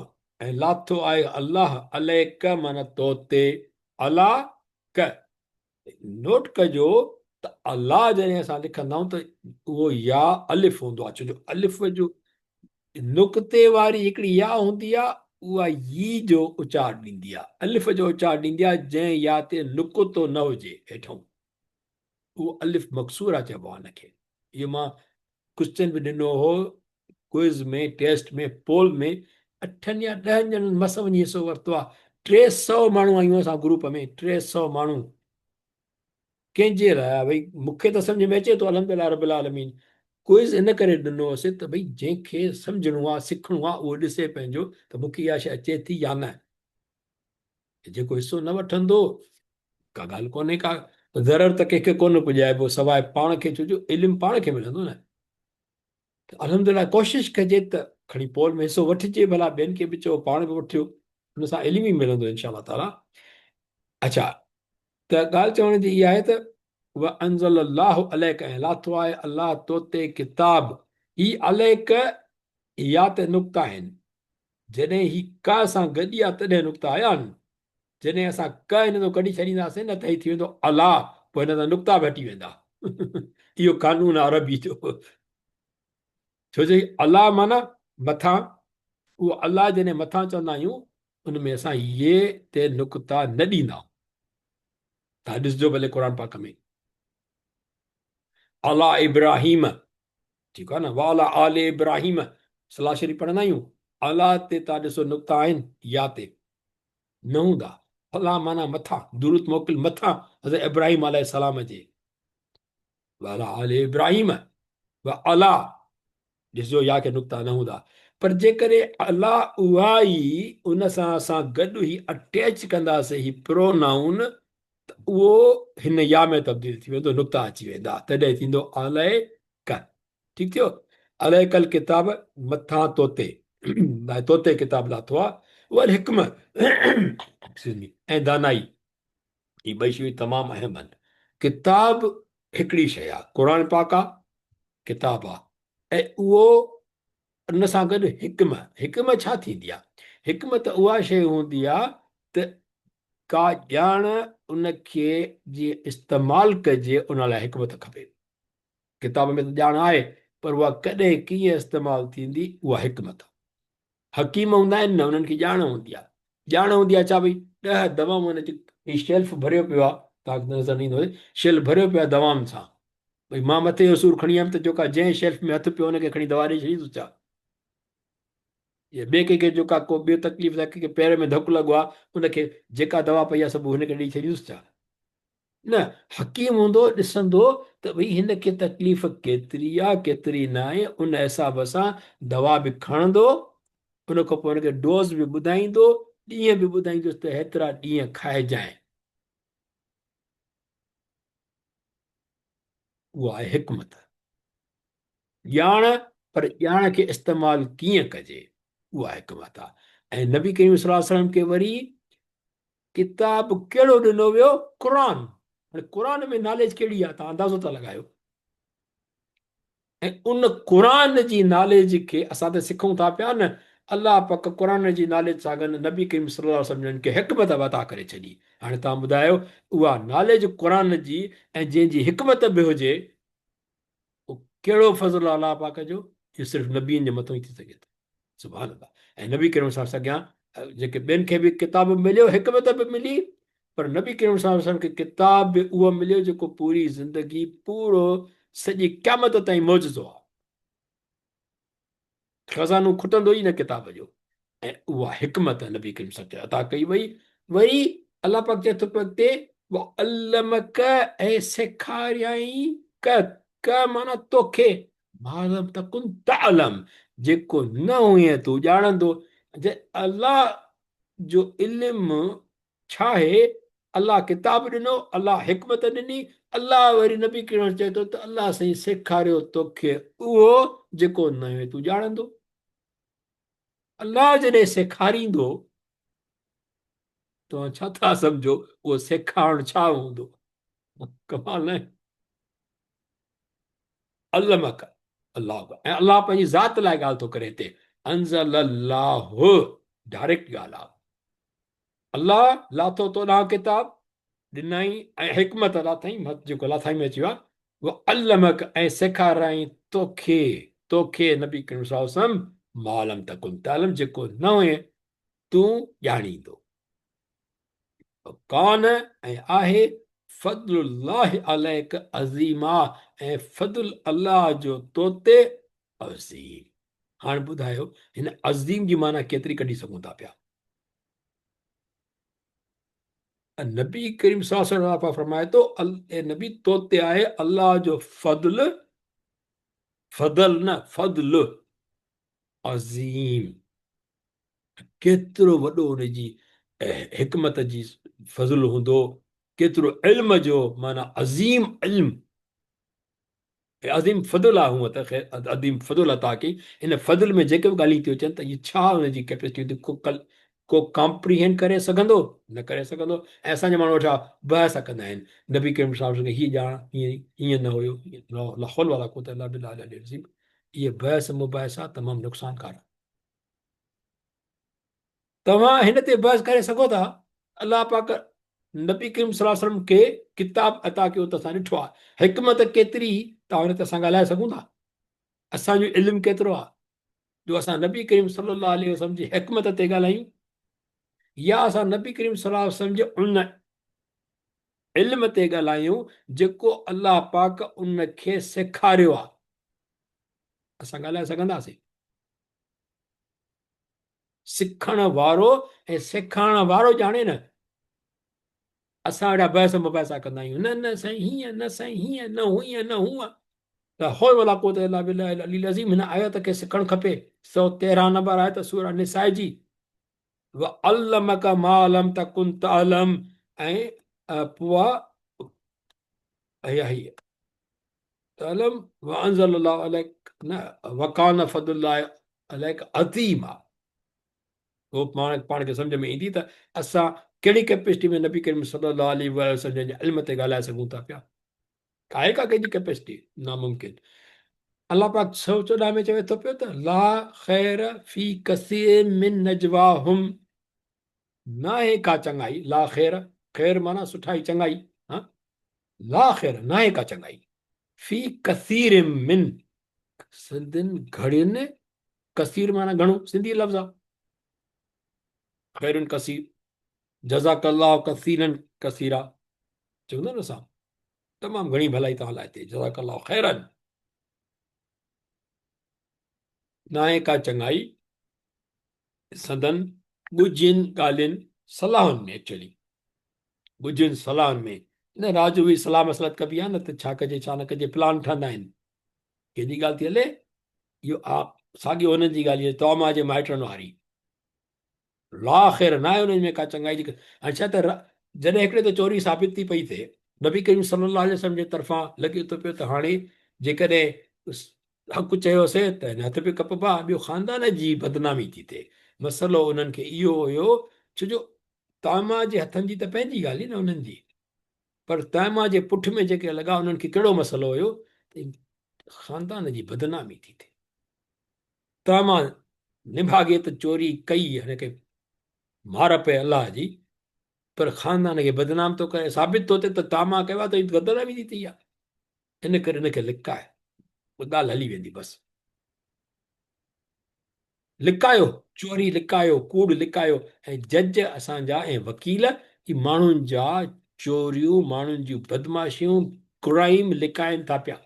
۽ لاٿو آهي الله عليڪ معنيٰ تو تي علا ڪ نوٽ ڪجو ته الله جڏهن اسان لکندا آهيون ته اهو يا الف هوندو آهي ڇو جو الف جو نقطي واري هڪڙي يا هوندي آهي اها يي جو اچار ڏيندي آهي الف جو اچار ڏيندي آهي جنهن يا تي نقطو نه هجي هيٺون اهو الف مڪسوره چئبو آهي ان کي. اهو مان ڪوئسچن به ڏنو هو ڪوئز ۾ ٽيسٽ ۾ پول ۾ اٺن يا ڏهن ڄڻن مس وڃي حصو ورتو آهي. 300 ماڻهو آهيون اسان گروپ ۾ 300 ماڻهو ڪنهن جي لاء آهي ڀئي مون کي ته سمجهه ۾ اچي ٿو الحمدلله رب العالمين. ڪوئز ان ڪري ڏنو هوسي ته ڀئي جنهن کي سمجهڻو آهي سکڻو آهي اهو ڏسي پنهنجو ته مون کي اها شيء اچي ٿي يا نه. جيڪو حصو نه وٺندو ڪا ڳالهه ڪونهي ڪا ضرر ته ڪنهن کي ڪونه پڄائبو سواء پاڻ کي ڇو جو علم پاڻ کي ملندو نه ته الحمدلله ڪوشش ڪجي ته کڻي پول ۾ حصو وٺجي ڀلا ٻين کي به چئو پاڻ به وٺيو ان سان علم ئي ملندو انشاء الله تعالي. اڇا ته ڳالهه چوڻ جي اها آهي ته وانزل الله عليک ۽ لاٿو آهي الله تو تي ڪتاب هي عليک يا ته نقطا آهن جڏهن هي ڪ سان گڏي آ تڏهن نقطا آيا آهن. جڏهن اسان ڪ هن تان ڪڍي ڇڏينداسين نه ته هي ٿي ويندو الا، پوء هن تان نقطا به هٽي ويندا. اهو قانون آ عربي جو. ڇو جو هي الا معنيٰ مٿان، اهو الا جڏهن مٿان چوندا آهيون ان ۾ اسان ي تي نقطا نه ڏيندا آهيون. توهان ڏسجو ڀلي قرآن پاڪ ۾ الا ابراهيم ٺيڪ آ نه وعلي آل ابراهيم صلاح شريف پڙهندا آهيون اعليٰ تي تان ڏسو نقطا آهن يا تي نه هوندا اعليٰ معنيٰ مٿان درود موڪل مٿان حضرت ابراهيم عليه السلام جي وعلي آل ابراهيم وعلي ڏسجو يا کي نقطا نه هوندا پر جيڪڏهن اعليٰ اها ئي ان سان اسان گڏ هي اٽيچ ڪنداسين هي پرونائون ته اهو هن يا ۾ تبديل ٿي ويندو نقطا اچي ويندا تڏهن ٿيندو عليڪ ٺيڪ ٿيو عليڪ الڪتاب مٿان توتي لاء توتي ڪتاب لاٿو آ والحڪمه ايڪسڪيوز مي ۽ دانائي هي ٻئي شيون تمام اهم آهن ڪتاب هڪڙي شيء آ قرآن پاڪ آ ڪتاب آ ۽ اهو ان سان گڏ حڪمه، حڪمه ڇا ٿيندي آهي؟ حڪمت اها شيء هوندي آهي ته ڪا ڄاڻ ان کي جيئن استعمال ڪجي ان لاء حڪمت کپي. ڪتاب ۾ ته ڄاڻ آهي پر اها ڪڏهن ڪيئن استعمال ٿيندي اها حڪمت آهي. حڪيم هوندا آهن نه انهن کي ڄاڻ هوندي آهي. ڄاڻ هوندي آهي ڇا ڀئي 10 دوائون هن هي شيلف ڀريو پيو آهي توهان کي نظر نه ايندو هجي شيلف ڀريو پيو آهي دوائن سان ڀئي مان مٿي جو سور کڻي آيم ته جوڪا جنهن شيلف ۾ هٿ پيو ان کي کڻي دوا ڏئي ڇڏيندس ڇا؟ يا ٻئي ڪنهن کي جوڪا ڪو ٻيو تڪليف ٿا ڪنهن کي پير ۾ ڌڪ لڳو آهي ان کي جيڪا دوا پئي آهي سڀ هن کي ڏئي ڇڏيندس ڇا؟ نه، حڪيم هوندو ڏسندو ته ڀئي هن کي تڪليف ڪيتري آهي ڪيتري ناهي ان حساب سان دوا به کڻندو ان کان پوء هن کي ڊوز به ٻڌائيندو ڏينهن به ٻڌائيندس ته هيترا ڏينهن کائجانء. اها آهي حڪمت. ڄاڻ پر ڄاڻ کي استعمال ڪيئن ڪجي اها حڪمت آهي. ۽ نبي ڪريم صلي الله عليه وسلم کي وري ڪتاب ڪهڙو ڏنو ويو؟ قرآن. هاڻي قرآن ۾ ناليج ڪهڙي آهي توهان اندازو ٿا لڳايو. ۽ ان قرآن جي ناليج کي اسان ته سکون ٿا پيا نه الله پاڪ قرآن جي ناليج سان گڏ نبي ڪريم صلي الله عليه وسلم جن کي حڪمت به عطا ڪري ڇڏي. هاڻي توهان ٻڌايو اها ناليج قرآن جي ۽ جنهن جي حڪمت به هجي اهو ڪهڙو فضل آهي الله پاڪ جو اهو صرف نبين جي مٿو ئي ٿي سگهي ٿو. سبحان الله ۽ نبي ڪريم صلي الله عليه وسلم اڳيان جيڪي ٻين کي به ڪتاب مليو حڪمت به ملي پر نبي ڪريم صلي الله عليه وسلم کي ڪتاب به اهو مليو جيڪو پوري زندگي پورو سڄي قيامت تائين معجزو آهي خزانو کٽندو ئي نه ڪتاب جو ۽ اها حڪمت نبي ڪريم صلي الله عليه وسلم کي عطا ڪئي وئي وري الله پاڪ چئي ٿو پيو اڳتي وعلمک ۽ سيکاريائين ڪ ڪ معنيٰ توکي ما لم تڪن تعلم جيڪو نه هئين تون ڄاڻندو. جي الله جو علم ڇا آهي؟ الله ڪتاب ڏنو، الله حڪمت ڏني، الله وري نبي ڪريم چئي ٿو ته الله سائين سيکاريو توکي اهو جيڪو نه هئين تون ڄاڻندو. الله جڏهن سيکاريندو توهان ڇا ٿا سمجهو اهو سيکارڻ ڇا هوندو؟ ڪمال ناهي؟ علمک الله ۽ الله پنهنجي ذات لاء ڳالهه ٿو ڪري هتي انزل الله ڊائريڪٽ ڳالهه آ الله لاٿو تو ڏانهن ڪتاب ڏنائين ۽ حڪمت لاٿائين جيڪو لاٿائين ۾ اچي ويو وعلمک ۽ سيکارائين توکي توکي نبي ڪريم صلي الله عليه وسلم ما لم تڪن تعلم جيڪو نه هئين تون ڄاڻيندو ڪان ۽ آهي فضل الله عليڪ عظيما ۽ فضل الله جو تو تي عظيم. هاڻ ٻڌايو هن عظيم جي معنيٰ ڪيتري ڪڍي سگهون ٿا پيا؟ نبي ڪريم صلي الله عليه وسلم فرمائي ٿو اي نبي تو تي آهي الله جو فضل فضل نه فضل عظيم ڪيترو وڏو ان جي حڪمت جي فضل هوندو، ڪيترو علم جو معنيٰ عظيم علم ۽ عظيم فضل آهي هونء ته خير عظيم فضل عطا ڪئي ان فضل ۾ جيڪي به ڳالهيون ٿيون اچن ته اهي ڇا ان جي ڪيپيسٽي هوندي ڪو ڪل ڪو ڪامپريهينڊ ڪري سگهندو نه ڪري سگهندو ۽ اسان جا ماڻهو ويٺا بحث ڪندا آهن نبي ڪريم صاحب کي هي ڄاڻ هيئن هيئن نه هيو لا حول ولا قوت الا بالله العلي العظيم اهي بحث مباحثا تمام نقصانڪار توهان هن تي بحث ڪري سگهو ٿا، الله پاڪ نبي ڪريم صلي الله عليه وسلم کي ڪتاب عطا ڪيو ته اسان ڏٺو آهي، حڪمت ڪيتري توهان هن تي اسان ڳالهائي سگهون ٿا؟ اسان جو علم ڪيترو آهي جو اسان نبي ڪريم صلي الله عليه وسلم جي حڪمت تي ڳالهايون يا اسان نبي ڪريم صلي الله عليه وسلم جي ان علم تي ڳالهايون جيڪو الله پاڪ ان کي سيکاريو آهي، اسان ڳالهائي سگهنداسين؟ سکڻ وارو ۽ سيکارڻ وارو ڄاڻي نه. اسان اهڙا بحث مباحثا ڪندا آهيون نه نه سائين هيئن نه سائين هيئن نه هيئن نه هونء. لا حول ولا قوت الا بالله العلي العظيم هن آيت کي سکڻ کپي 113 نمبر آيت سوره نساء جي وعلمک ما لم تڪن تعلم ۽ پوء هي هي تعلم وانزل الله عليك نه وڪان فضل الله عليك عظيما هو پاڻ پاڻ کي سمجھ ۾ ايندي ته اسان ڪهڙي ڪيپيسٽي ۾ نبي ڪريم صلي الله عليه واله وسلم جي علم تي ڳالهائي سگهون ٿا پيا آهي ڪا ڪنهن جي ڪيپيسٽي ناممڪن. الله پاڪ 114 ۾ چوي ٿو پيو ته لا خير في ڪثير من نجواهم، ناهي ڪا چڱائي، لا خير، خير معنيٰ سٺائي چڱائي، ها لا خير ناهي ڪا چڱائي، في ڪثير من سندن گهڙين، ڪثير معنيٰ گهڻو، سنڌي لفظ آ، خير ڪثير، جزاڪ الله ڪثيرا ڪثيرا چوندا نه اسان، تمام گهڻي ڀلائي توهان لاء ٿئي، جزاڪ الله خيرا. ناهي ڪا چڱائي سندن ڳجهين ڳالهين صلاحن ۾، ايڪچوئلي ڳجهين صلاحن ۾ نه رات جو ويهي صلاح مصلحت ڪبي آهي نه ته ڇا ڪجي ڇا نه ڪجي پلان ٺهندا آهن. ڪنهن جي ڳالهه ٿي هلي اهو ساڳيو هنن جي ڳالهه اها توما جي مائٽن واري لا خير ناهي انهن ۾ ڪا چڱائي جي. هاڻي ڇا ته جڏهن هڪڙي ته چوري ثابت ٿي پئي ٿئي نبي ڪريم صلي الله عليه وسلم جي طرفان لڳي ٿو پيو ته هاڻي جيڪڏهن حق چيوسي ته هن هٿ به ڪپبا، ٻيو خاندان جي بدنامي ٿي ٿئي. مسئلو انهن کي اهو هيو ڇو جو طعمه جي هٿن جي ته پنهنجي ڳالهه هئي نه انهن جي، پر طعمه جي پٺ ۾ جيڪي لڳا انهن کي ڪهڙو مسئلو هيو ته خاندان جي بدنامي ٿي ٿئي. طعمه نڀاڳي ته چوري ڪئي هن کي مار پئي الله جي، پر خاندان کي بدنام ٿو ڪري، ثابت ٿو ٿئي ته طعمه ڪيو آهي ته بدنامي ٿي ٿي آهي، ان ڪري ان کي لڪاء، پوء ڳالهه هلي ويندي بس. لڪايو، چوري لڪايو، ڪوڙ لڪايو ۽ جج اسان جا ۽ وڪيل هي ماڻهن جا چوريون، ماڻهن جون بدمعاشيون، ڪرائيم لڪائن ٿا پيا.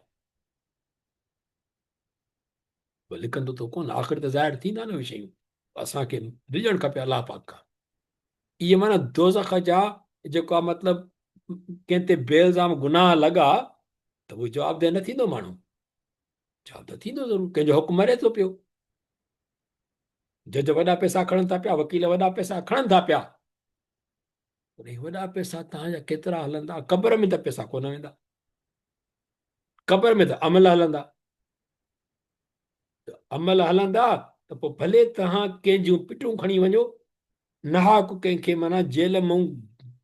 پوء لڪندو ته ڪونه، آخر ته ظاهر ٿيندا نه اهي شيون. اسان کي ڊڄڻ کپي الله پاڪ کان. اهي معنيٰ دوزخ جا جيڪو آ مطلب ڪنهن تي بي الزام گناهه لڳا ته اهو جوابده نه ٿيندو ماڻهو، جوابده ٿيندو ضرور، ڪنهن جو حق مري ٿو پيو. جج وڏا پئسا کڻن ٿا پيا، وڪيل وڏا پئسا کڻن ٿا پيا، پر اهي وڏا پئسا تهان جا ڪيترا هلندا؟ قبر ۾ ته پئسا ڪونه ويندا، قبر ۾ ته عمل هلندا. عمل هلندا ته پوء ڀلي توهان ڪنهن جون پٽون کڻي وڃو، ناحق ڪنهن کي معنيٰ جيل مئون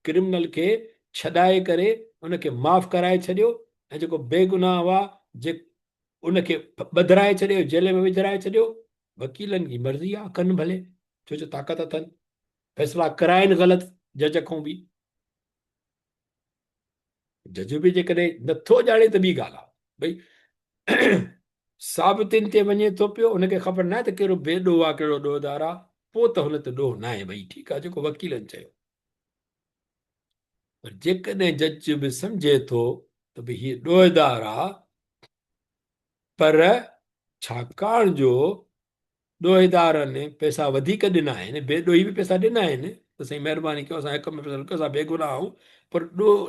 ڪرمنل کي ڇڏائي ڪري ان کي معاف ڪرائي ڇڏيو ۽ جيڪو بيگناهه هئا جي ان کي ٻڌرائي ڇڏيو جيل ۾ وجهرائي ڇڏيو. وڪيلن جي مرضي آ ڪن ڀلي، ڇو جو طاقت اٿن، فيصلا ڪرائن غلط جج کان به. جج به جيڪڏهن نٿو ڄاڻي ته ٻي ڳالهه آهي، ڀئي ثابتين تي وڃي ٿو پيو، هن کي خبر ناهي ته ڪهڙو بي ڏوهه آهي ڪهڙو ڏوهدار آهي، پوء ته هن تي ڏوهه ناهي، ڀئي ٺيڪ آهي جيڪو وڪيلن چيو. پر جيڪڏهن جج به سمجهي ٿو ته ڀئي هي ڏوهدار آهي، پر ڇاڪاڻ جو ڏوهيدارن پئسا وڌيڪ ڏنا آهن، بي ڏوهي به پئسا ڏنا آهن ته سائين مهرباني ڪيو اسان هڪ ۾ پئسا رکيو اسان بيگناهه آهيون، پر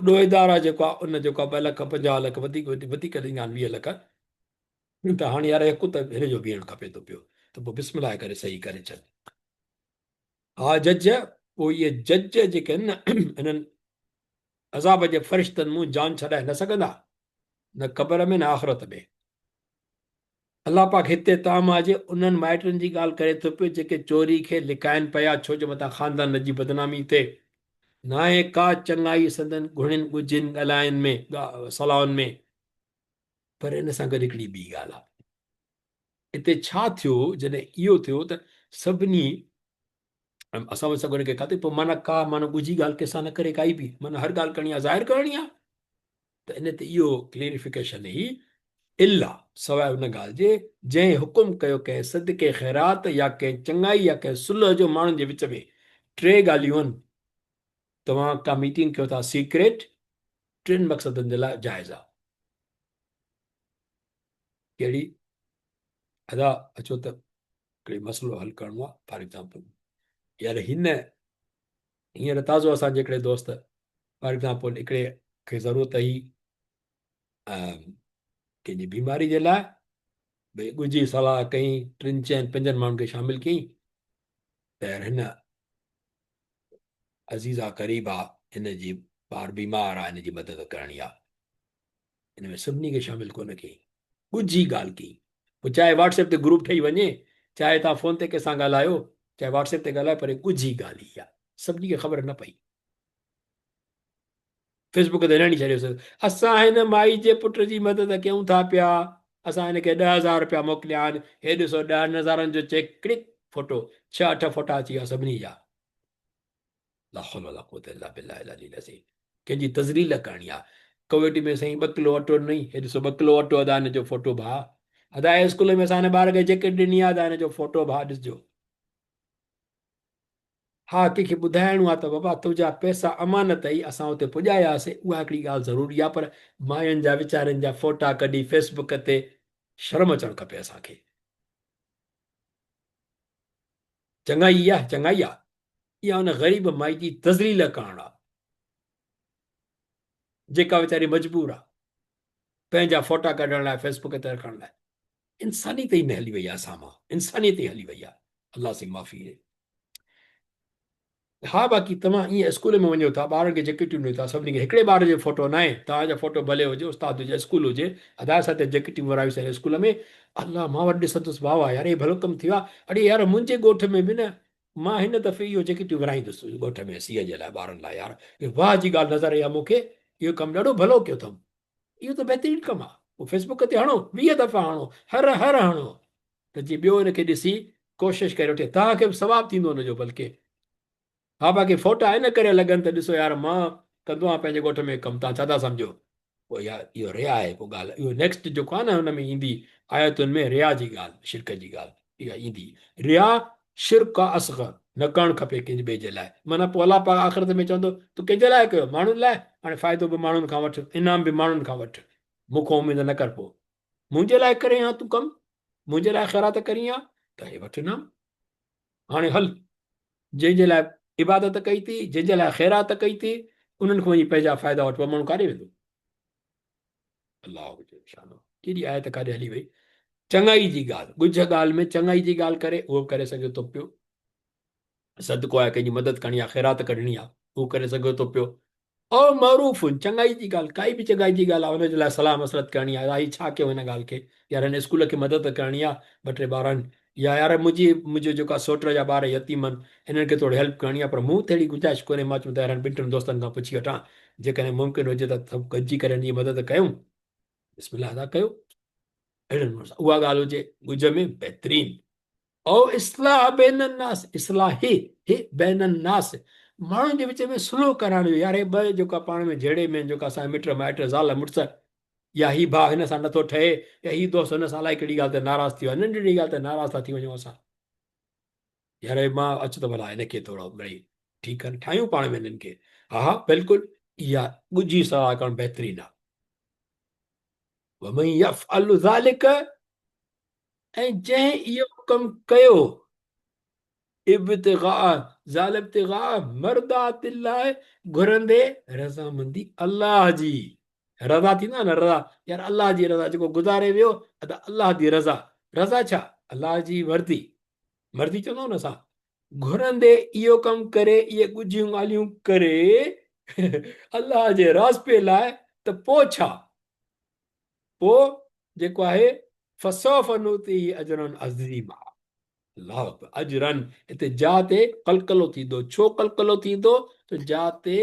ڏوهيدار آهي جيڪو آهي ان جيڪو آهي 2 لک 50 لک وڌيڪ وڌيڪ ڏنا آهن 20 لک ته هاڻي يار حق ته هن جو بيهڻ کپي ٿو پيو ته پوء بسم الله ڪري صحيح ڪري ڇڏ. ها جج، پوء اهي جج جيڪي آهن نه انهن عذاب جي فرشتن مون جان ڇڏائي نه سگهندا، نه قبر ۾ نه آخرت ۾. الله پاڪ هتي طعامه جي انهن مائٽن جي ڳالهه ڪري ٿو پيو جيڪي چوري کي لڪائن پيا ڇو جو متان خاندان جي بدنامي ٿئي. ناهي ڪا چڱائي سندن گهڻين ڳجهين ڳالهائن ۾، صلاحن ۾. پر ان سان گڏ هڪڙي ٻي ڳالهه آهي. اتي ڇا ٿيو جڏهن اهو ٿيو ته سڀني اسان به سڀني کي کاتي پوء معنيٰ ڪا معنيٰ ڳجهي ڳالهه ڪنهن سان نه ڪري ڪائي به معنيٰ هر ڳالهه ڪرڻي آهي ظاهر ڪرڻي آهي. ته ان تي اهو ڪليريفڪيشن هي الا سواء ان ڳالهه جي جنهن حڪم ڪيو ڪنهن صدقي خيرات يا ڪنهن چڱائي يا ڪنهن صلح جو ماڻهن جي وچ ۾. ٽي ڳالهيون آهن توهان ڪا ميٽنگ ڪيو ٿا سيڪريٽ ٽن مقصدن جي لاء جائز آهي. ڪهڙي؟ ادا اچو ته هڪڙي مسئلو حل ڪرڻو آهي فار ايگزامپل يار هن هينئر تازو اسان جي هڪڙي دوست فار ايگزامپل هڪڙي کي ضرورت هئي ڪنهن جي بيماري جي لاء ڀئي ڳجهي صلاح ڪئي ٽن چئن پنجن ماڻهن کي شامل ڪئي ته يار هن عزيزا قريب آ هن جي ٻار بيمار آ هن جي مدد ڪرڻي آ ان ۾ سڀني کي شامل ڪونه ڪيائين، ڳجهي ڳالهه ڪئي. پوء چاهي واٽس ايپ تي گروپ ٺهي وڃي، چاهي توهان فون تي ڪنهن سان ڳالهايو، چاهي واٽس ايپ تي ڳالهايو پر ڳجهي ڳالهه هئي اها، سڀني کي خبر نه پئي. فيس بڪ تي نه هڻي ڇڏيوس، اسان هن مائي جي پٽ جي مدد ڪيون ٿا پيا. اسان هن کي 10,000 رپيا موڪليا آهن، هي ڏسو ڏهن هزارن جو چيڪ، ڪلڪ فوٽو، ڇهه اٺ فوٽا اچي ويا سڀني جا. لا حول ولا قوت الا بالله العلي العظيم. ڪنهن جي تذليل ڪرڻي آ. ڪويٽي ۾ سائين ٻه ڪلو اٽو ڏنئي، هي ڏسو ٻه ڪلو اٽو ادا هن جو فوٽو ڀاء. ادا هي اسڪول ۾ اسان هن ٻار کي جيڪيٽ ڏني آ ادا هن جو فوٽو ڀاء ڏسجو. ها ڪنهن کي ٻڌائڻو آ ته بابا تنهنجا پئسا امانت اهي اسان اتي پڄاياسي اها هڪڙي ڳالهه ضروري آ پر ماين جا ويچارين جا فوٽا ڪڍي فيس بڪ تي شرم اچڻ کپي اسان کي. چڱائي اها چڱائي آ اها ان غريب مائي جي تذليل ڪرڻ آ جيڪا ويچاري مجبور آ پنهنجا فوٽا ڪڍڻ لاء فيس بڪ تي رکڻ لاء. انسانيت ئي نه هلي وئي آ اسان مان انسانيت ئي هلي وئي آ الله سائين معافي ڏي. ها باقي توهان ائين اسڪول ۾ وڃو ٿا ٻارن کي جيڪيٽيون ڏيو ٿا سڀني کي هڪڙي ٻار جو فوٽو ناهي توهان جا فوٽو ڀلي هجي استاد هجي اسڪول هجي ادا اسان ته جيڪيٽيون ورايوسين اسڪول ۾ الله مان وري ڏسندس واهه واهه يار هي ڀلو ڪم ٿيو آ اڙي يار منهنجي ڳوٺ ۾ به نه مان هن دفعي اهو جيڪيٽيون ورهائيندس ڳوٺ ۾ سيء جي لاء ٻارن لاء يار واهه جي ڳالهه نظر آئي آ مون کي اهو ڪم ڏاڍو ڀلو ڪيو اٿم اهو ته بهترين ڪم آ. پوء فيس بڪ تي هڻو، 20 دفعا هڻو، هر هر هڻو ته جيئن ٻيو ان کي ڏسي ڪوشش ڪري وٺي. توهان کي به ثواب ٿيندو ان جو بلڪه. ها باقي فوٽا ان ڪري لڳن ته ڏسو يار مان ڪندو آهيان پنهنجي ڳوٺ ۾ ڪم توهان ڇا ٿا سمجهو. پوء يار اهو ريا آهي پوء ڳالهه اهو نيڪسٽ جيڪو آهي نه ان ۾ ايندي آيتن ۾ ريا جي ڳالهه شرڪ جي ڳالهه. اها ايندي. رياء شرڪ اصغر نه ڪرڻ کپي ڪنهن ٻئي جي لاء. معنيٰ پوء الله پاڪ آخرت ۾ چوندو تو ڪنهن جي لاء ڪيو؟ ماڻهن لاء؟ هاڻي فائدو به ماڻهن کان وٺ، انعام به ماڻهن کان وٺ. مون کان اميد نه ڪر پوء. منهنجي لاء ڪرين ها تون ڪم، منهنجي لاء خيرات ڪرين ها ته هي وٺ انعام. هاڻي هل جنهن جي لاء عبادت ڪئي ٿي، جنهن جي لاء خيرات ڪئي ٿي، انهن کان وڃي پنهنجا فائدا وٺ، پوء ماڻهو ڪاڏي ويندو؟ الله جل شانه ڪيڏي آيت ڪاڏي هلي وئي. چڱائي جي ڳالهه، ڳجهه ڳالهه ۾ چڱائي جي ڳالهه ڪري اهو به ڪري سگهي ٿو پيو. صدقو آهي ڪنهن جي مدد ڪرڻي آهي خيرات ڪڍڻي آهي اهو ڪري سگهي ٿو پيو. او معروف چڱائي جي ڳالهه ڪائي به چڱائي جي ڳالهه آهي ان جي لاء صلاح مصلحت ڪرڻي آهي هي ڇا ڪيو هن ڳالهه کي يار هن اسڪول کي مدد ڪرڻي آهي ٻه ٽي ٻارن يا يار منهنجي منهنجو جيڪا سوٽ جا ٻار يتيم آهن انهن کي ٿوري هيلپ ڪرڻي آهي پر مون تهڙي گنجائش ڪونهي مان چيم ته يار ٻن ٽن دوستن کان پڇي وٺان جيڪڏهن ممڪن هجي ته سڀ گڏجي ڪري هن جي مدد ڪيون بسم الله ادا ڪيو اهڙي نموني سان اها ڳالهه هجي ڳجهه ۾ بهترين. او اصلاح بين الناس اصلاح هي هي بين الناس ماڻهن جي وچ ۾ صلح ڪرائڻ جو يار هي ٻه جيڪا پاڻ ۾ جهيڙي ۾ جيڪا اسان مٽ مائٽ زال مڙس يا هي ڀاء هن سان نٿو ٺهي يا هي دوست هن سان الائي ڪهڙي ڳالهه تي ناراض ٿي ويو آهي ننڍڙي ڳالهه تي ناراض ٿا ٿي وڃون اسان يار مان اچ ته ڀلا هن کي ٿورو مڙئي ٺيڪ ڪر ٺاهيون پاڻ ۾ هنن کي ها ها بلڪل اها ڳجهي صلاح ڪرڻ بهترين آهي ومن يفعل ذلك ۽ جنهن اهو ڪم ڪيو ابتغاء ذال ابتغاء مرضات الله گهرندي رضامندي الله جي رضا ٿيندو آهي نه رضا يار الله جي رضا جيڪو گذاري ويو ادا الله جي رضا رضا ڇا الله جي مرضي مرضي چوندا آهيون نه اسان گهرندي اهو ڪم ڪري اهي ڳجهيون ڳالهيون ڪري الله جي راضپي لاء ته پوء ڇا پوء جيڪو آهي فسوف نوتيه اجرا عظيما الله اڪبر اجرا هتي جا تي قلقلو ٿيندو ڇو قلقلو ٿيندو ته جا تي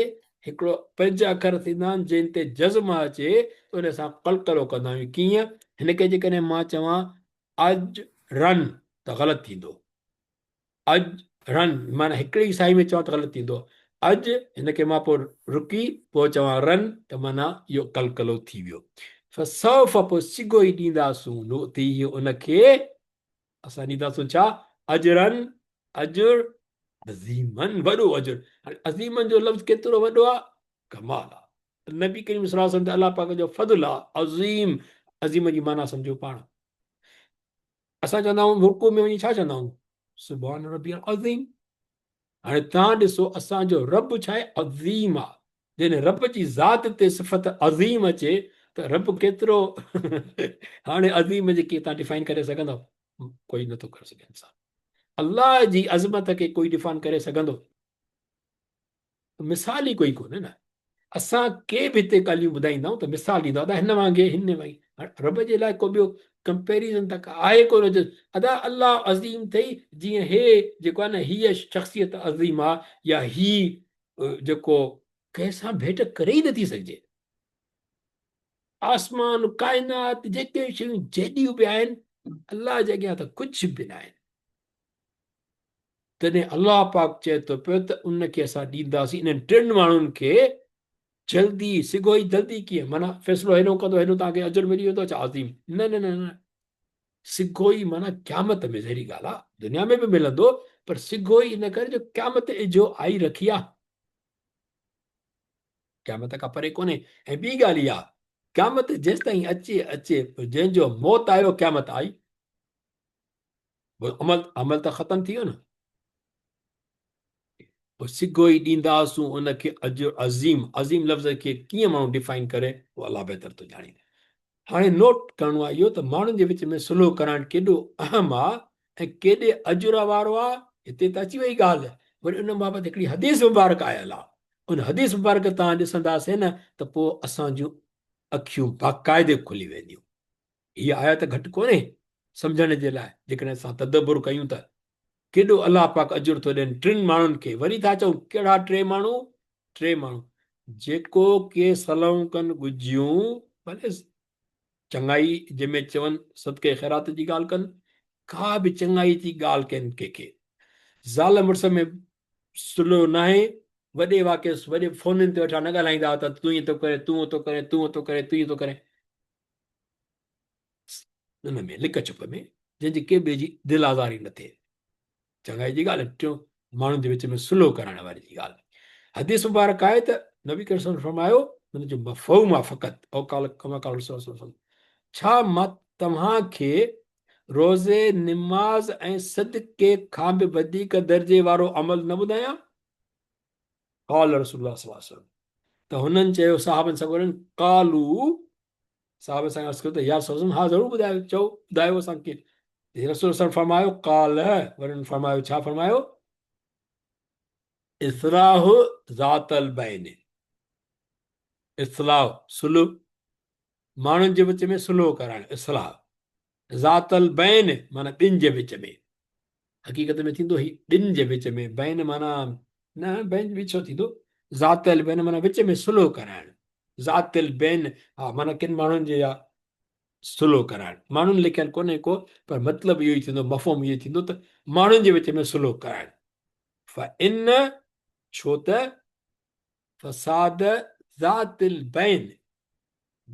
هڪڙو پنج اکر ٿيندا آهن جن تي جزم اچي ته ان سان قلقلو ڪندا آهيون ڪيئن هن کي جيڪڏهن مان چوان اج رن ته غلط ٿيندو اج رن معنی هڪڙي ئي ساهي ۾ چوان ته غلط ٿيندو اج هن کي مان پوء رڪي پوء چوان رن ته معنی اهو قلقلو ٿي ويو فسوف پوء سگهو ئي ڏينداسون نؤتيه ان کي اسان ڏينداسون ڇا؟ اجرا اجر عظيما وڏو اجر. هاڻي عظيما جو لفظ ڪيترو وڏو آ؟ ڪمال آ. نبي ڪريم صلي الله عليه وسلم تي الله پاڪ جو فضل آ عظيم. عظيم جي معنيٰ سمجهو پاڻ. اسان چوندا آهيون رڪوع ۾ وڃي ڇا چوندا آهيون؟ سبحان ربي العظيم. هاڻي توهان ڏسو اسان جو رب ڇا آهي؟ عظيم آ. جڏهن رب جي ذات تي صفت عظيم اچي ته رب ڪيترو هاڻي عظيم جي ڪي توهان ڊيفائن ڪري سگهندو؟ ڪوئي نٿو ڪري سگهي انسان. الله جي عظمت کي ڪوئي ڊيفائن ڪري سگهندو؟ مثال ئي ڪوئي ڪونهي نه. اسان ڪي به هتي ڳالهيون ٻڌائيندا آهيون ته مثال ڏيندا ادا هن وانگي هن وانگي رب جي لاء ڪو ٻيو ڪمپيريزن ته آهي ڪونه جو ادا الله عظيم ٿئي جيئن هي جيڪو آهي نه هيء شخصيت عظيم آ يا هي جيڪو ڪنهن سان ڀيٽ ڪري ئي نٿي سگهجي. آسمان، ڪائنات، جيڪي شيون جيڏيون به آهن، الله جي اڳيان ته ڪجهه به ناهن. تڏهن الله پاڪ چئي ٿو پيو ته ان کي اسان ڏينداسين انهن ٽن ماڻهن کي جلدي، سگهو ئي جلدي ڪيئن؟ معنيٰ فيصلو هيڏو ڪندو هيڏو توهان کي اجر ملي ويندو ڇا عظيم؟ نه نه نه نه سگهو ئي معنيٰ قيامت ۾ ظاهري ڳالهه آ دنيا ۾ به ملندو پر سگهو ئي ان ڪري جو قيامت اجهو آئي رکي آ. قيامت کان پري ڪونهي ۽ ٻي ڳالهه اها قيامت جيستائين اچي اچي جنهن جو موت آيو قيامت آئي عمل عمل ته ختم ٿي ويو نه پوء سگهو ئي ڏينداسون ان کي اجر عظيم. عظيم لفظ کي ڪيئن ماڻهو ڊفائن ڪري اهو الله بهتر ٿو ڄاڻي. هاڻي نوٽ ڪرڻو آهي اهو ته ماڻهن جي وچ ۾ صلح ڪرائڻ ڪيڏو اهم آ ۽ ڪيڏي اجر وارو آ. هتي ته اچي وئي ڳالهه وري ان بابت هڪڙي حديث مبارڪ آيل آ. ان حديث مبارڪ تان ڏسنداسين نه ته پوء اسان جون اکيون باقاعدي کلي وينديون. هيء آيت گهٽ ڪونهي سمجهڻ جي لاء جيڪڏهن اسان تدبر ڪيون ته ڪيڏو الله پاڪ اجر ٿو ڏين ٽن ماڻهن کي وري ٿا چئون ڪهڙا ٽي ماڻهو ٽي ماڻهو جيڪو ڪي صلاحون ڪن ڳجهيون ڀلي چڱائي جنهن ۾ چون صدقي خيرات جي ڳالهه ڪن ڪا به چڱائي جي ڳالهه ڪين ڪنهن کي زال مڙس ۾ صلح ناهي وڏي واقعي وڏي فونن تي ويٺا نه ڳالهائيندا ته تون ائين ٿو ڪرين تون ٿو ڪرين تون ٿو ڪرين تون ائين ٿو ڪرين ان ۾ لڪ ڇپ ۾ جنهن جي ڪنهن ٻئي جي دل آزاري نه ٿئي. چڱائي جي ڳالهه ۽ ٽيون ماڻهن جي وچ ۾ صلح ڪرائڻ واري جي ڳالهه. حديث مبارڪ آهي ته نبي ڪريم صلي الله عليه وسلم فرمايو ان جو مفهوم آهي فقط او قال ڪما قال رسول الله صلي الله عليه وسلم ڇا مان توهان کي روزي، نماز ۽ صدقي کان به وڌيڪ درجي وارو عمل نه ٻڌايان؟ قال رسول الله صلي الله عليه وسلم ته هنن چيو صحابن سڳورن قالو صحابه سان عرض ڪيو ته يا رسول الله ها ضرور ٻڌايو چئو ٻڌايو اسان کي رسول الله فرمايو قال وري فرمايو ڇا فرمايو اصلاح ذات البين اصلاح صلح ماڻهن جي وچ ۾ صلح ڪرائڻ اصلاح ذات البين معنی ٻن جي وچ ۾ حقيقت ۾ ٿيندو هي ٻن جي وچ ۾ بين معنيٰ نه بين به ڇو ٿيندو ذات البين معنيٰ وچ ۾ صلح ڪرائڻ ذات البين ها معنيٰ ڪن ماڻهن جي يا صلح ڪرائڻ ماڻهن لکيل ڪونهي ڪو پر مطلب اهو ئي ٿيندو مفهوم اهو ئي ٿيندو ته ماڻهن جي وچ ۾ صلح ڪرائڻ فان ڇو ته فساد ذات البين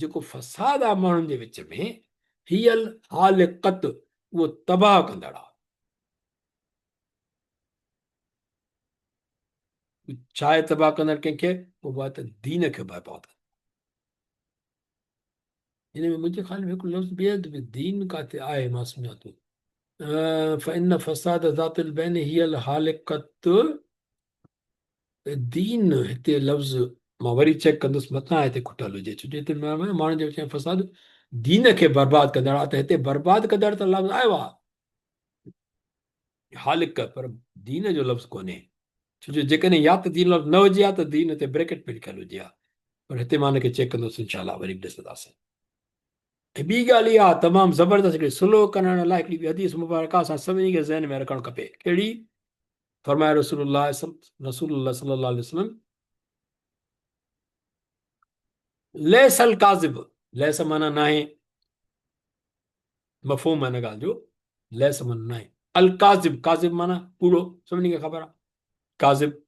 جيڪو فساد آ ماڻهن جي وچ ۾، هي الحالقت، اهو تباهه ڪندڙ آ. ڇا آهي تباهه ڪندڙ ڪنهن کي؟ اهو آهي ته دين کي برباد ڪندڙ. هن ۾ منهنجي خيال ۾ هڪ لفظ ٻيو به دين ڪاٿي آهي مان سمجهان ٿو. فإن فساد ذات البين هي الحالقت دين هتي لفظ مان وري چيڪ ڪندس متان هتي کٽل هجي ڇو جو هتي ماڻهن جي وچ ۾ فساد دين کي برباد ڪندڙ آ ته هتي برباد ڪندڙ ته لفظ آيو آ حالق پر دين جو لفظ ڪونهي ڇو جو جيڪڏهن يا ته دين لفظ نه هجي ها ته دين هتي بريڪٽ ۾ لکيل هجي ها پر هتي مان هن کي چيڪ ڪندس انشاء الله وري به ڏسنداسين ۽ ٻي ڳالهه اها تمام زبردست هڪڙي صلح ڪرڻ لاء هڪڙي حديث مبارڪه اسان سڀني کي ذهن ۾ رکڻ کپي ڪهڙي فرمايو رسول الله رسول الله صلي الله عليه وسلم ليس الڪاذب ليس معنی ناهي مفهوم آهي ان ڳالهه جو ليس معنی ناهي الڪاذب ڪاذب معنی ڪوڙو سڀني کي خبر آهي ڪاذب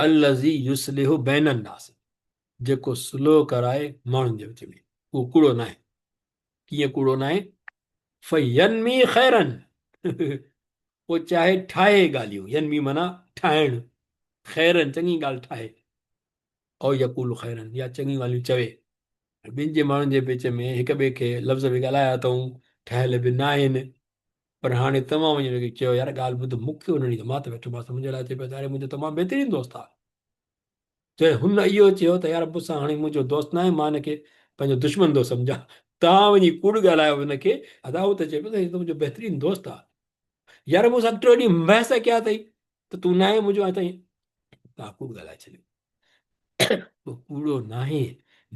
الذي يصلح بين الناس جيڪو صلح ڪرائي ماڻهن جي وچ ۾ اهو ڪوڙو ناهي ڪيئن ڪوڙو ناهي؟ فينمي خيرا پوء چاهي ٺاهي ڳالهيون، ينمي معنيٰ ٺاهڻ، خيرا چڱي ڳالهه ٺاهي، او يقول خيرا يا چڱيون ڳالهيون چوي. ٻن جي ماڻهن جي وچ ۾ هڪ ٻئي کي لفظ به ڳالهايا اٿئون، ٺهيل به ناهن، پر هاڻي توهان وڃي ان کي چيو يار ڳالهه ٻڌ مون کي ان ڏينهن ته مان ته ويٺو مانس منهنجي لاء چئي پيو ته اري منهنجو تمام بهترين دوست آهي. ته هن اهو چيو ته يار مون سان هاڻي منهنجو دوست ناهي مان هن کي پنهنجو دشمن ٿو سمجهان توهان وڃي ڪوڙ ڳالهايو هن کي ادا هو ته چئي پيو ته هي ته منهنجو بهترين دوست آهي يار مون سان ٽيون ڏينهن بحث ڪيا اٿئي ته تون ناهي منهنجو ۽ تائين توهان ڪوڙ ڳالهائي ڇڏيو اهو ڪوڙو ناهي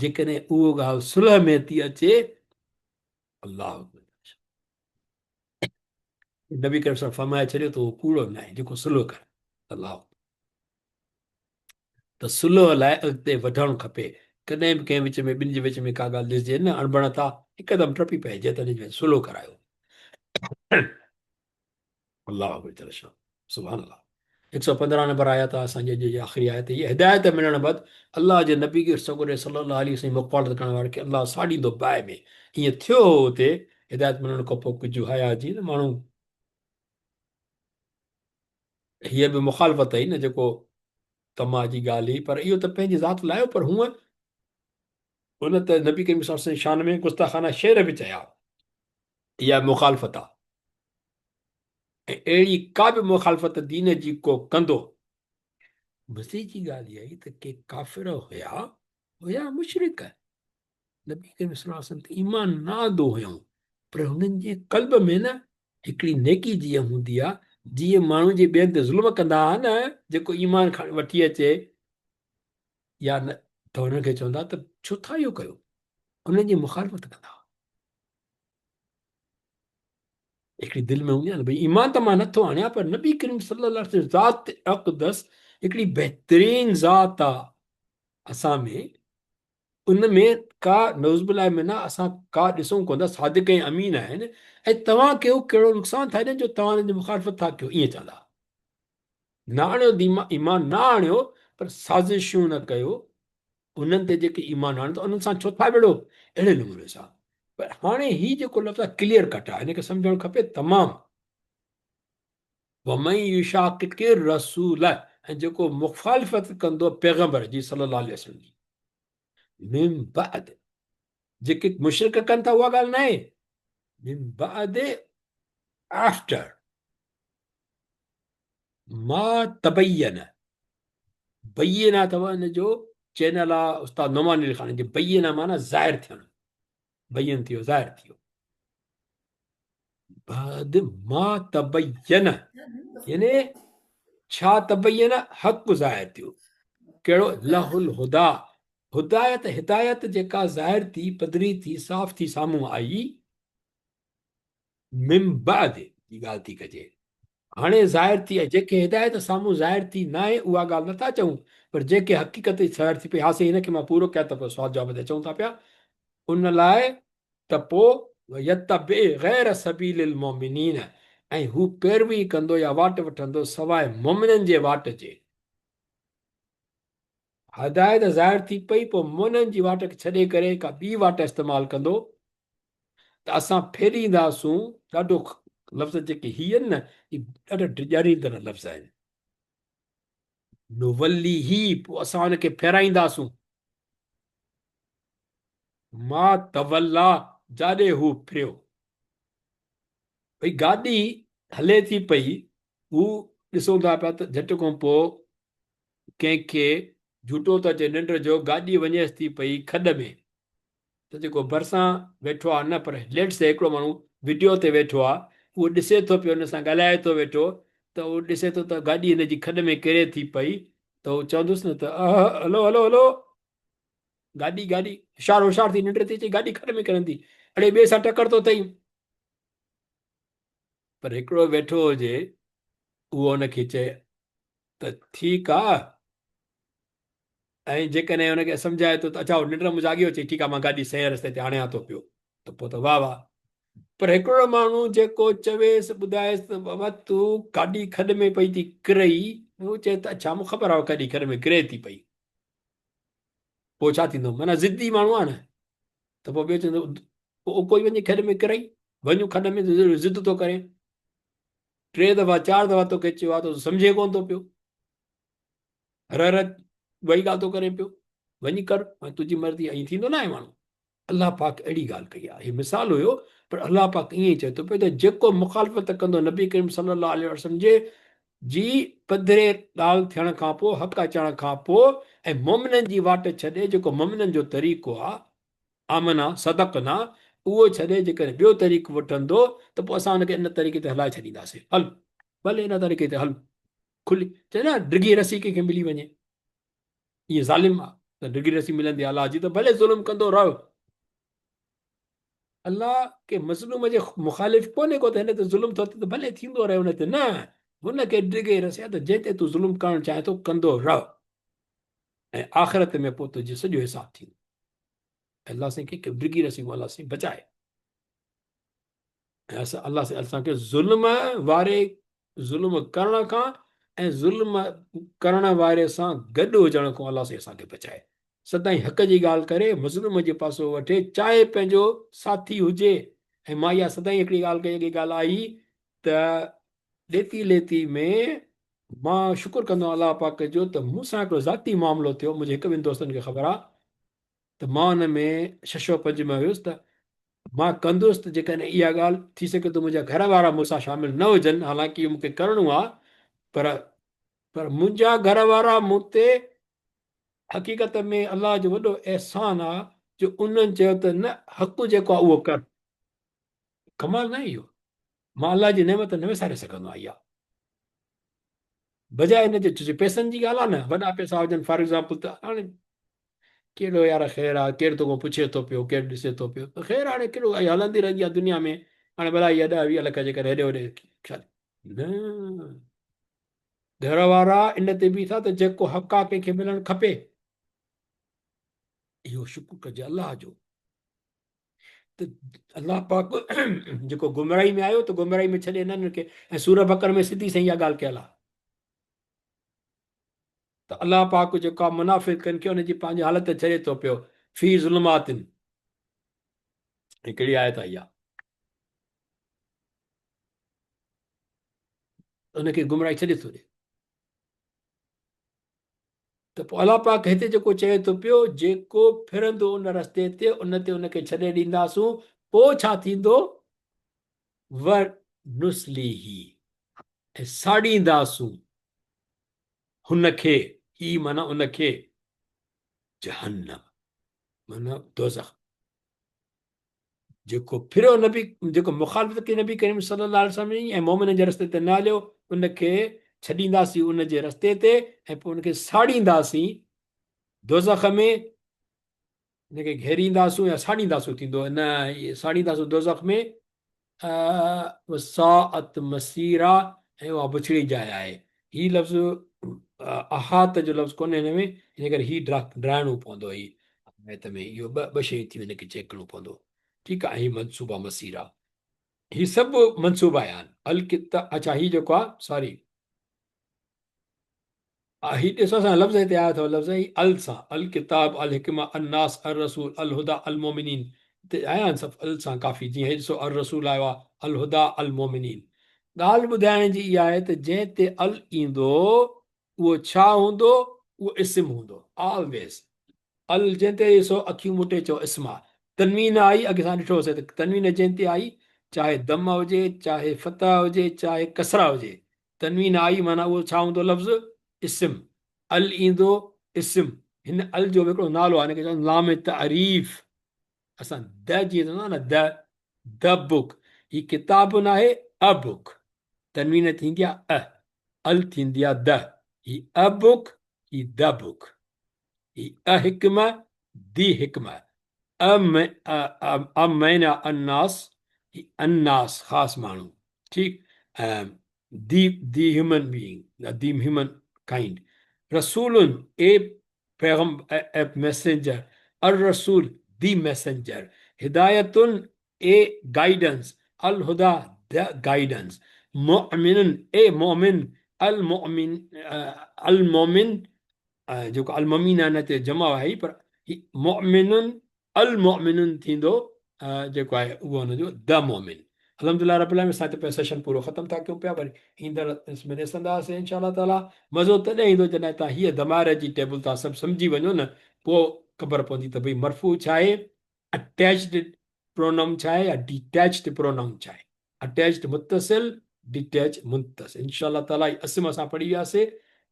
جيڪڏهن اهو ڳالهه صلح ۾ ٿي اچي الله اڪبر نبي ڪريم صاحب فرمائي ڇڏيو ته اهو ڪوڙو ناهي جيڪو صلح ڪري الله اڪبر. ته صلح لاء اڳتي وڌڻ کپي. ڪڏهن به ڪنهن وچ ۾ ٻن جي وچ ۾ ڪا ڳالهه ڏسجي نه اڻبڻت آ، هڪدم ٽپي پئجي ته انهن جي وچ صلح ڪرايو. الله اڪبر جل شان سبحان الله. 115 نمبر آيت آ اسان جي اڄ جي آخري آيت هي هدايت ملڻ بعد الله جي نبي کي سڳوري صلي الله عليه وسلم مخالفت ڪرڻ وارن کي الله ساڙيندو باهه ۾ ائين ٿيو هو اتي هدايت ملڻ کان پوء ڪجهه حيا جي نه ماڻهو هيء به مخالفت هئي نه جيڪو طمع جي ڳالهه هئي پر اهو ته پنهنجي ذات لاء پر هونء ان ته نبي ڪريم صلي الله عليه وسلم شان ۾ گستاخانه شعر به چيا. اها مخالفت آ ۽ اهڙي ڪا به مخالفت دين جي ڪو ڪندو. مزي جي ڳالهه اها هئي ته ڪي ڪافر هيا، هيا مشرڪ، نبي ڪريم صلي الله عليه وسلم تي ايمان نه آندو هيائون پر هنن جي قلب ۾ نه هڪڙي نيڪي جيئن هوندي آ جيئن ماڻهو جي ٻين تي ظلم ڪندا ها نه جيڪو ايمان کڻي وٺي اچي يا نه ته هنن کي چوندا ته ڇو ٿا اهو ڪيو انهن جي مخالفت ڪندا ها هڪڙي دل ۾ هوندي آ نه ڀئي ايمان ته مان نٿو آڻيان پر نبي ڪريم صلي الله عليه وسلم ذات اقدس هڪڙي بهترين ذات آ اسان ۾ ان ۾ ڪا نعوذ بالله منه اسان ڪا ڏسون ڪونه ٿا صادق ۽ امين آهن ۽ توهان کي هو ڪهڙو نقصان ٿا ڏين جو توهان انهن جي مخالفت ٿا ڪيو ائين چوندا نه آڻيو ايمان نه آڻيو پر سازشون نه ڪيو انهن تي جيڪي ايمان آڻيو ته انهن سان ڇو ٿا وڙهو اهڙي نموني سان پر هاڻي هي جيڪو لفظ آهي ڪليئر ڪٽ آهي هن کي سمجهڻ کپي تمام ومن يشاقق الرسول ۽ جيڪو مخالفت ڪندو پيغمبر جي صلي الله عليه وسلم جي من بعد جيڪي مشرڪ ڪن ٿا اها ڳالهه ناهي من بعد آفٽر ما تبين بينا اٿو ان جو چينل آ استاد نعمان علي خان جي بينا معنی ظاهر ٿيڻ بين ٿيو ظاهر ٿيو بعد ما تبين يعني ڇا تبين حق ظاهر ٿيو ڪهڙو له الهدى هدايت هدايت جيڪا ظاهر ٿي پڌري ٿي صاف ٿي سامهون آئي من بعد جي ڳالهه ٿي ڪجي هاڻي ظاهر ٿي ۽ جيڪي هدايت سامهون ظاهر ٿي ناهي اها ڳالهه نٿا چئون پر جيڪي حقيقت ظاهر ٿي پئي ها سائين هن کي مان پورو ڪيان ته پوء سوال جواب تي اچون ٿا پيا ان لاء ته پوء ويتبع غير سبيل المؤمنين ۽ هو پيروي ڪندو يا واٽ وٺندو سواء مؤمنن جي واٽ جي. هدايت ظاهر ٿي پئي پوء مؤمنن جي واٽ کي ڇڏي ڪري ڪا ٻي واٽ استعمال ڪندو ته اسان ڦيرينداسون ڏاڍو لفظ جيڪي هي آهن نه هي ڏاڍا ڊيڄاريندڙ لفظ آهن. نوليه پوء اسان ان کي ڦيرائينداسون. ما تولا جاڏي هو ڦريو. ڀئي گاڏي هلي ٿي پئي، هو ڏسون ٿا پيا ته جهٽ کان پوء ڪنهن کي جهوٽو ٿو اچي ننڊ جو، گاڏي وڃيس ٿي پئي کڏ ۾. ته جيڪو ڀرسان ويٺو آ نه پر ليٽ سي هڪڙو ماڻهو وڊيو تي ويٺو آ اهو ڏسي ٿو پيو ان سان ڳالهائي ٿو ويٺو ته اهو ڏسي ٿو ته گاڏي هن جي کڏ ۾ ڪري ٿي پئي ته هو چوندس نه ته هلو هلو هلو گاڏي گاڏي هوشيار هوشيار ٿي ننڊ ٿي اچي گاڏي کڏ ۾ ڪرندي اڙي ٻئي سان ٽڪر ٿو ٿئي پر هڪڙو ويٺو هجي اهو ان کي چئي ته ٺيڪ آ ۽ جيڪڏهن هن کي سمجهائي ٿو ته اڇا هو ننڊ مان جاڳيو چئي ٺيڪ آ مان گاڏي صحيح رستي تي آڻيان ٿو پيو ته پوء ته واهه واهه پر هڪڙو ماڻهو جيڪو چويس ٻڌائيس ته بابا تون گاڏي کڏ ۾ پئي ٿي ڪرئي هو چئي ته اڇا مون خبر آهي گاڏي کڏ ۾ ڪري ٿي پئي پوء ڇا ٿيندو معنيٰ ضدي ماڻهو آهي نه ته پوء ٻيو چوندو پوء ڪوئي وڃي کڏ ۾ ڪرئي وڃون کڏ ۾ ضد ٿو ڪري ٽي دفعا چار دفعا توکي چيو آهي ته سمجهي ڪونه ٿو پيو هر هر وئي ڳالهه ٿو ڪرين پيو وڃي ڪر تنهنجي مرضي ائين ٿيندو ناهي ماڻهو الله پاڪ اهڙي ڳالهه ڪئي آهي هي مثال هيو پر الله پاڪ ائين چئي ٿو پيو ته جيڪو مخالفت ڪندو نبي ڪريم صلي الله عليه وسلم جي جي پڌري ڳالهه ٿيڻ کان پوء حق اچڻ کان پوء ۽ مومنن جي واٽ ڇڏي جيڪو مومنن جو طريقو آهي آمنا صدقنا اهو ڇڏي جيڪڏهن ٻيو طريقو وٺندو ته پوء اسان ان کي ان طريقي تي هلائي ڇڏينداسين هل ڀلي ان طريقي تي هل کلي چئي نه ڊگهي رسي ڪنهن کي ملي وڃي ائين ظالم آ ته ڊگهي رسي ملندي الله جي ته ڀلي ظلم ڪندو رهو الله ڪي مظلوم جي مخالف ڪونهي ڪو ته هن تي ظلم ٿو ٿئي ته ڀلي ٿيندو رهي هن تي نه هن کي ڊگهي رسي آ ته جنهن تي تون ظلم ڪرڻ چاهين ٿو ڪندو رهو. ۽ آخرت ۾ پوء تنهنجو سڄو حساب ٿيندو. الله سائين کي ڊگهي رسي مون الله سائين بچائي. ۽ اسان الله سائين اسان کي ظلم واري ظلم ڪرڻ کان ۽ ظلم ڪرڻ واري سان گڏ هجڻ کان الله سائين اسان کي بچائي. سدائين حق جي ڳالهه ڪري، مظلوم جي پاسو وٺي، چاهي پنهنجو ساٿي هجي. ۽ مان اها سدائين هڪڙي ڳالهه ڪئي اڳي ڳالهه آئي ته ڏيتي ليتي ۾ مان شڪر ڪندو آهيان الله پاڪ جو ته مون سان هڪڙو ذاتي معاملو ٿيو، منهنجي هڪ ٻن دوستن کي خبر آهي ته مان ان ۾ ششو پنج ۾ هيس ته مان ڪندس ته جيڪڏهن اها ڳالهه ٿي سگهي ٿو منهنجا گهر وارا مون سان شامل نه هجن، حالانڪه اهو مون کي ڪرڻو آهي پر پر منهنجا گهر وارا مون تي حقيقت ۾ الله جو وڏو احسان آهي جو انهن چيو ته نه حق جيڪو آهي اهو ڪر. ڪمال ناهي اهو؟ مان الله جي نعمت نه وساري سگهندو آهيان اها. بجاء ان جي ڇو پئسن جي ڳالهه آهي نه وڏا پئسا هجن فار ايگزامپل ته هاڻي ڪهڙو يار خير آهي ڪير توکان پڇي ٿو پيو ڪير ڏسي ٿو پيو ته خير هاڻي ڪهڙو هلندي رهندي آهي دنيا ۾ هاڻي ڀلا اها 10 20 لک جيڪر هيڏي هوڏي نه گهر وارا ان تي بيٺا ته جيڪو حق آهي ڪنهن کي ملڻ کپي اهو شڪر ڪجي الله جو ته الله پاڪ جيڪو گمراهي ۾ آيو ته گمراهي ۾ ڇڏي نه ان کي ۽ سوره بقر ۾ سڌي سائين اها ڳالهه ڪيل آهي ته الله پاڪ جيڪو آهي منافقن کي ان جي پنهنجي حالت تي ڇڏي ٿو پيو في ظلمات هڪڙي آيت آئي آهي ان کي گمراهي ڇڏي ٿو ڏي ته پوء الله پاڪ هتي جيڪو چئي ٿو پيو جيڪو ڦرندو ان رستي تي ان تي ان کي ڇڏي ڏينداسون پوء ڇا ٿيندو ونصليه ۽ ساڙينداسون هن کي هي معنيٰ ان کي جهنم معنيٰ دوزخ. جيڪو ڦريو نبي جيڪو مخالفت ڪئي نبي ڪريم صلي الله عليه وسلم جي ۽ مؤمنن جي رستي تي نه هليو ان کي ڇڏينداسين ان جي رستي تي ۽ پوء ان کي ساڙينداسين دوزخ ۾ ان کي گهيرينداسون يا ساڙينداسون ٿيندو نه ساڙينداسون دوزخ ۾ وساعت مسيرا ۽ اها بڇڙي جاء آهي. هي لفظ احاط جو لفظ ڪونهي هن ۾ ان ڪري هي ڊاهڻو پوندو هي آيت ۾ اهو ٻه شيون ٿيون هن کي چيڪ ڪرڻو پوندو ٺيڪ آهي هي منصوبه مسيرا هي سڀ منصوبا آهن الڪتا اڇا هي جيڪو آهي سوري هي ڏسو اسان لفظ هتي آيا اٿو لفظ هي ال سان الڪتاب الحڪمه الناس الرسول الهدى المؤمنين هتي آيا آهن سڀ ال سان ڪافي جيئن هي ڏسو الرسول آيو آهي الهدى المؤمنين ڳالهه ٻڌائڻ جي اها آهي ته جنهن تي ال ايندو اهو ڇا هوندو اهو اسم هوندو آلويز ال جنهن تي ڏسو اکيون ٻوٽي چئو اسم آ تنوين آئي اڳي اسان ڏٺو هوسي ته تنوين جنهن تي آئي چاهي دم هجي چاهي فتح هجي چاهي ڪسره هجي تنوين آئي معنيٰ اهو ڇا هوندو لفظ اسم ال ايندو اسم هن ال جو به هڪڙو نالو آهي هن کي چون لام تعريف اسان د جيئن چوندا نه د د بڪ هي ڪتاب ناهي ا بڪ تنوين ٿيندي آ ا ال ٿيندي آ د هي ا بڪ هي د بڪ هي ا حڪمه the حڪمه ا مين الناس هي الناس خاص ماڻهو ٺيڪ the the human being the human kind رسول اي پيغم اي ميسنجر الرسول the messenger هدايت اي گائيڊنس الهدى the guidance مؤمن اي مؤمن المؤمن المؤمن جيڪو المؤمن آهي ان تي جمع آهي پر هي مؤمن المؤمن ٿيندو جيڪو آهي اهو ان جو د مؤمن. الحمدلله رب العالمين اسان هتي پنهنجو سيشن پورو ختم ٿا ڪيون پيا وري ايندڙ اس ۾ ڏسنداسين انشاء الله تعالي مزو تڏهن ايندو جڏهن تان هيء ضمائر جي ٽيبل تان سڀ سمجهي وڃو نه پوء خبر پوندي ته ڀئي مرفوع ڇا آهي اٽيچڊ پرونائون ڇا آهي يا ڊيٽيچڊ پرونائون ڇا آهي اٽيچڊ متصل ڊيٽيچ منتصل انشاء الله تعالي اسم اسان پڙهي وياسي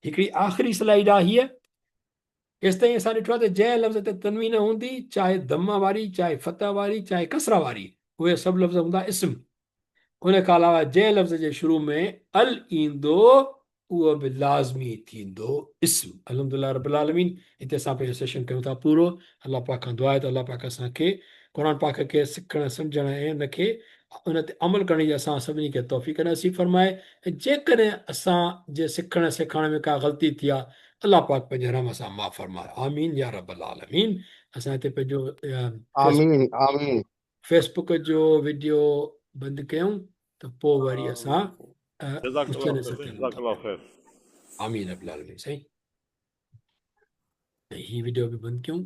هڪڙي آخري سلائيڊ آهي هيء هيستائين اسان ڏٺو آهي ته جنهن لفظ تي تنوين هوندي، چاهي ضمه واري، چاهي فتح واري، چاهي ڪسره واري، اهي سڀ لفظ هوندا اسم. ان کان علاوه جنهن لفظ جي شروع ۾ ال ايندو، اهو به لازمي ٿيندو اسم. الحمدلله رب العالمين هتي اسان پنهنجو سيشن ڪيون ٿا پورو. الله پاڪ کان دعا آهي ته الله پاڪ اسان کي قرآن پاڪ کي سکڻ، سمجهڻ ۽ ان کي ان تي عمل ڪرڻ جي اسان سڀني کي توفيق نصيب فرمائي ۽ جيڪڏهن اسان جي سکڻ سيکارڻ ۾ ڪا غلطي ٿي آهي الله پاڪ پنهنجي رحم سان معاف فرمائي آمين يا رب العالمين. اسان هتي پنهنجو آمين آمين. فيسبوڪ جو وڊيو بند ڪيون ته پوء وري اسان جزاڪ الله خير جزاڪ الله خير. آمين رب العالمين. سائين هي وڊيو به بند ڪيون.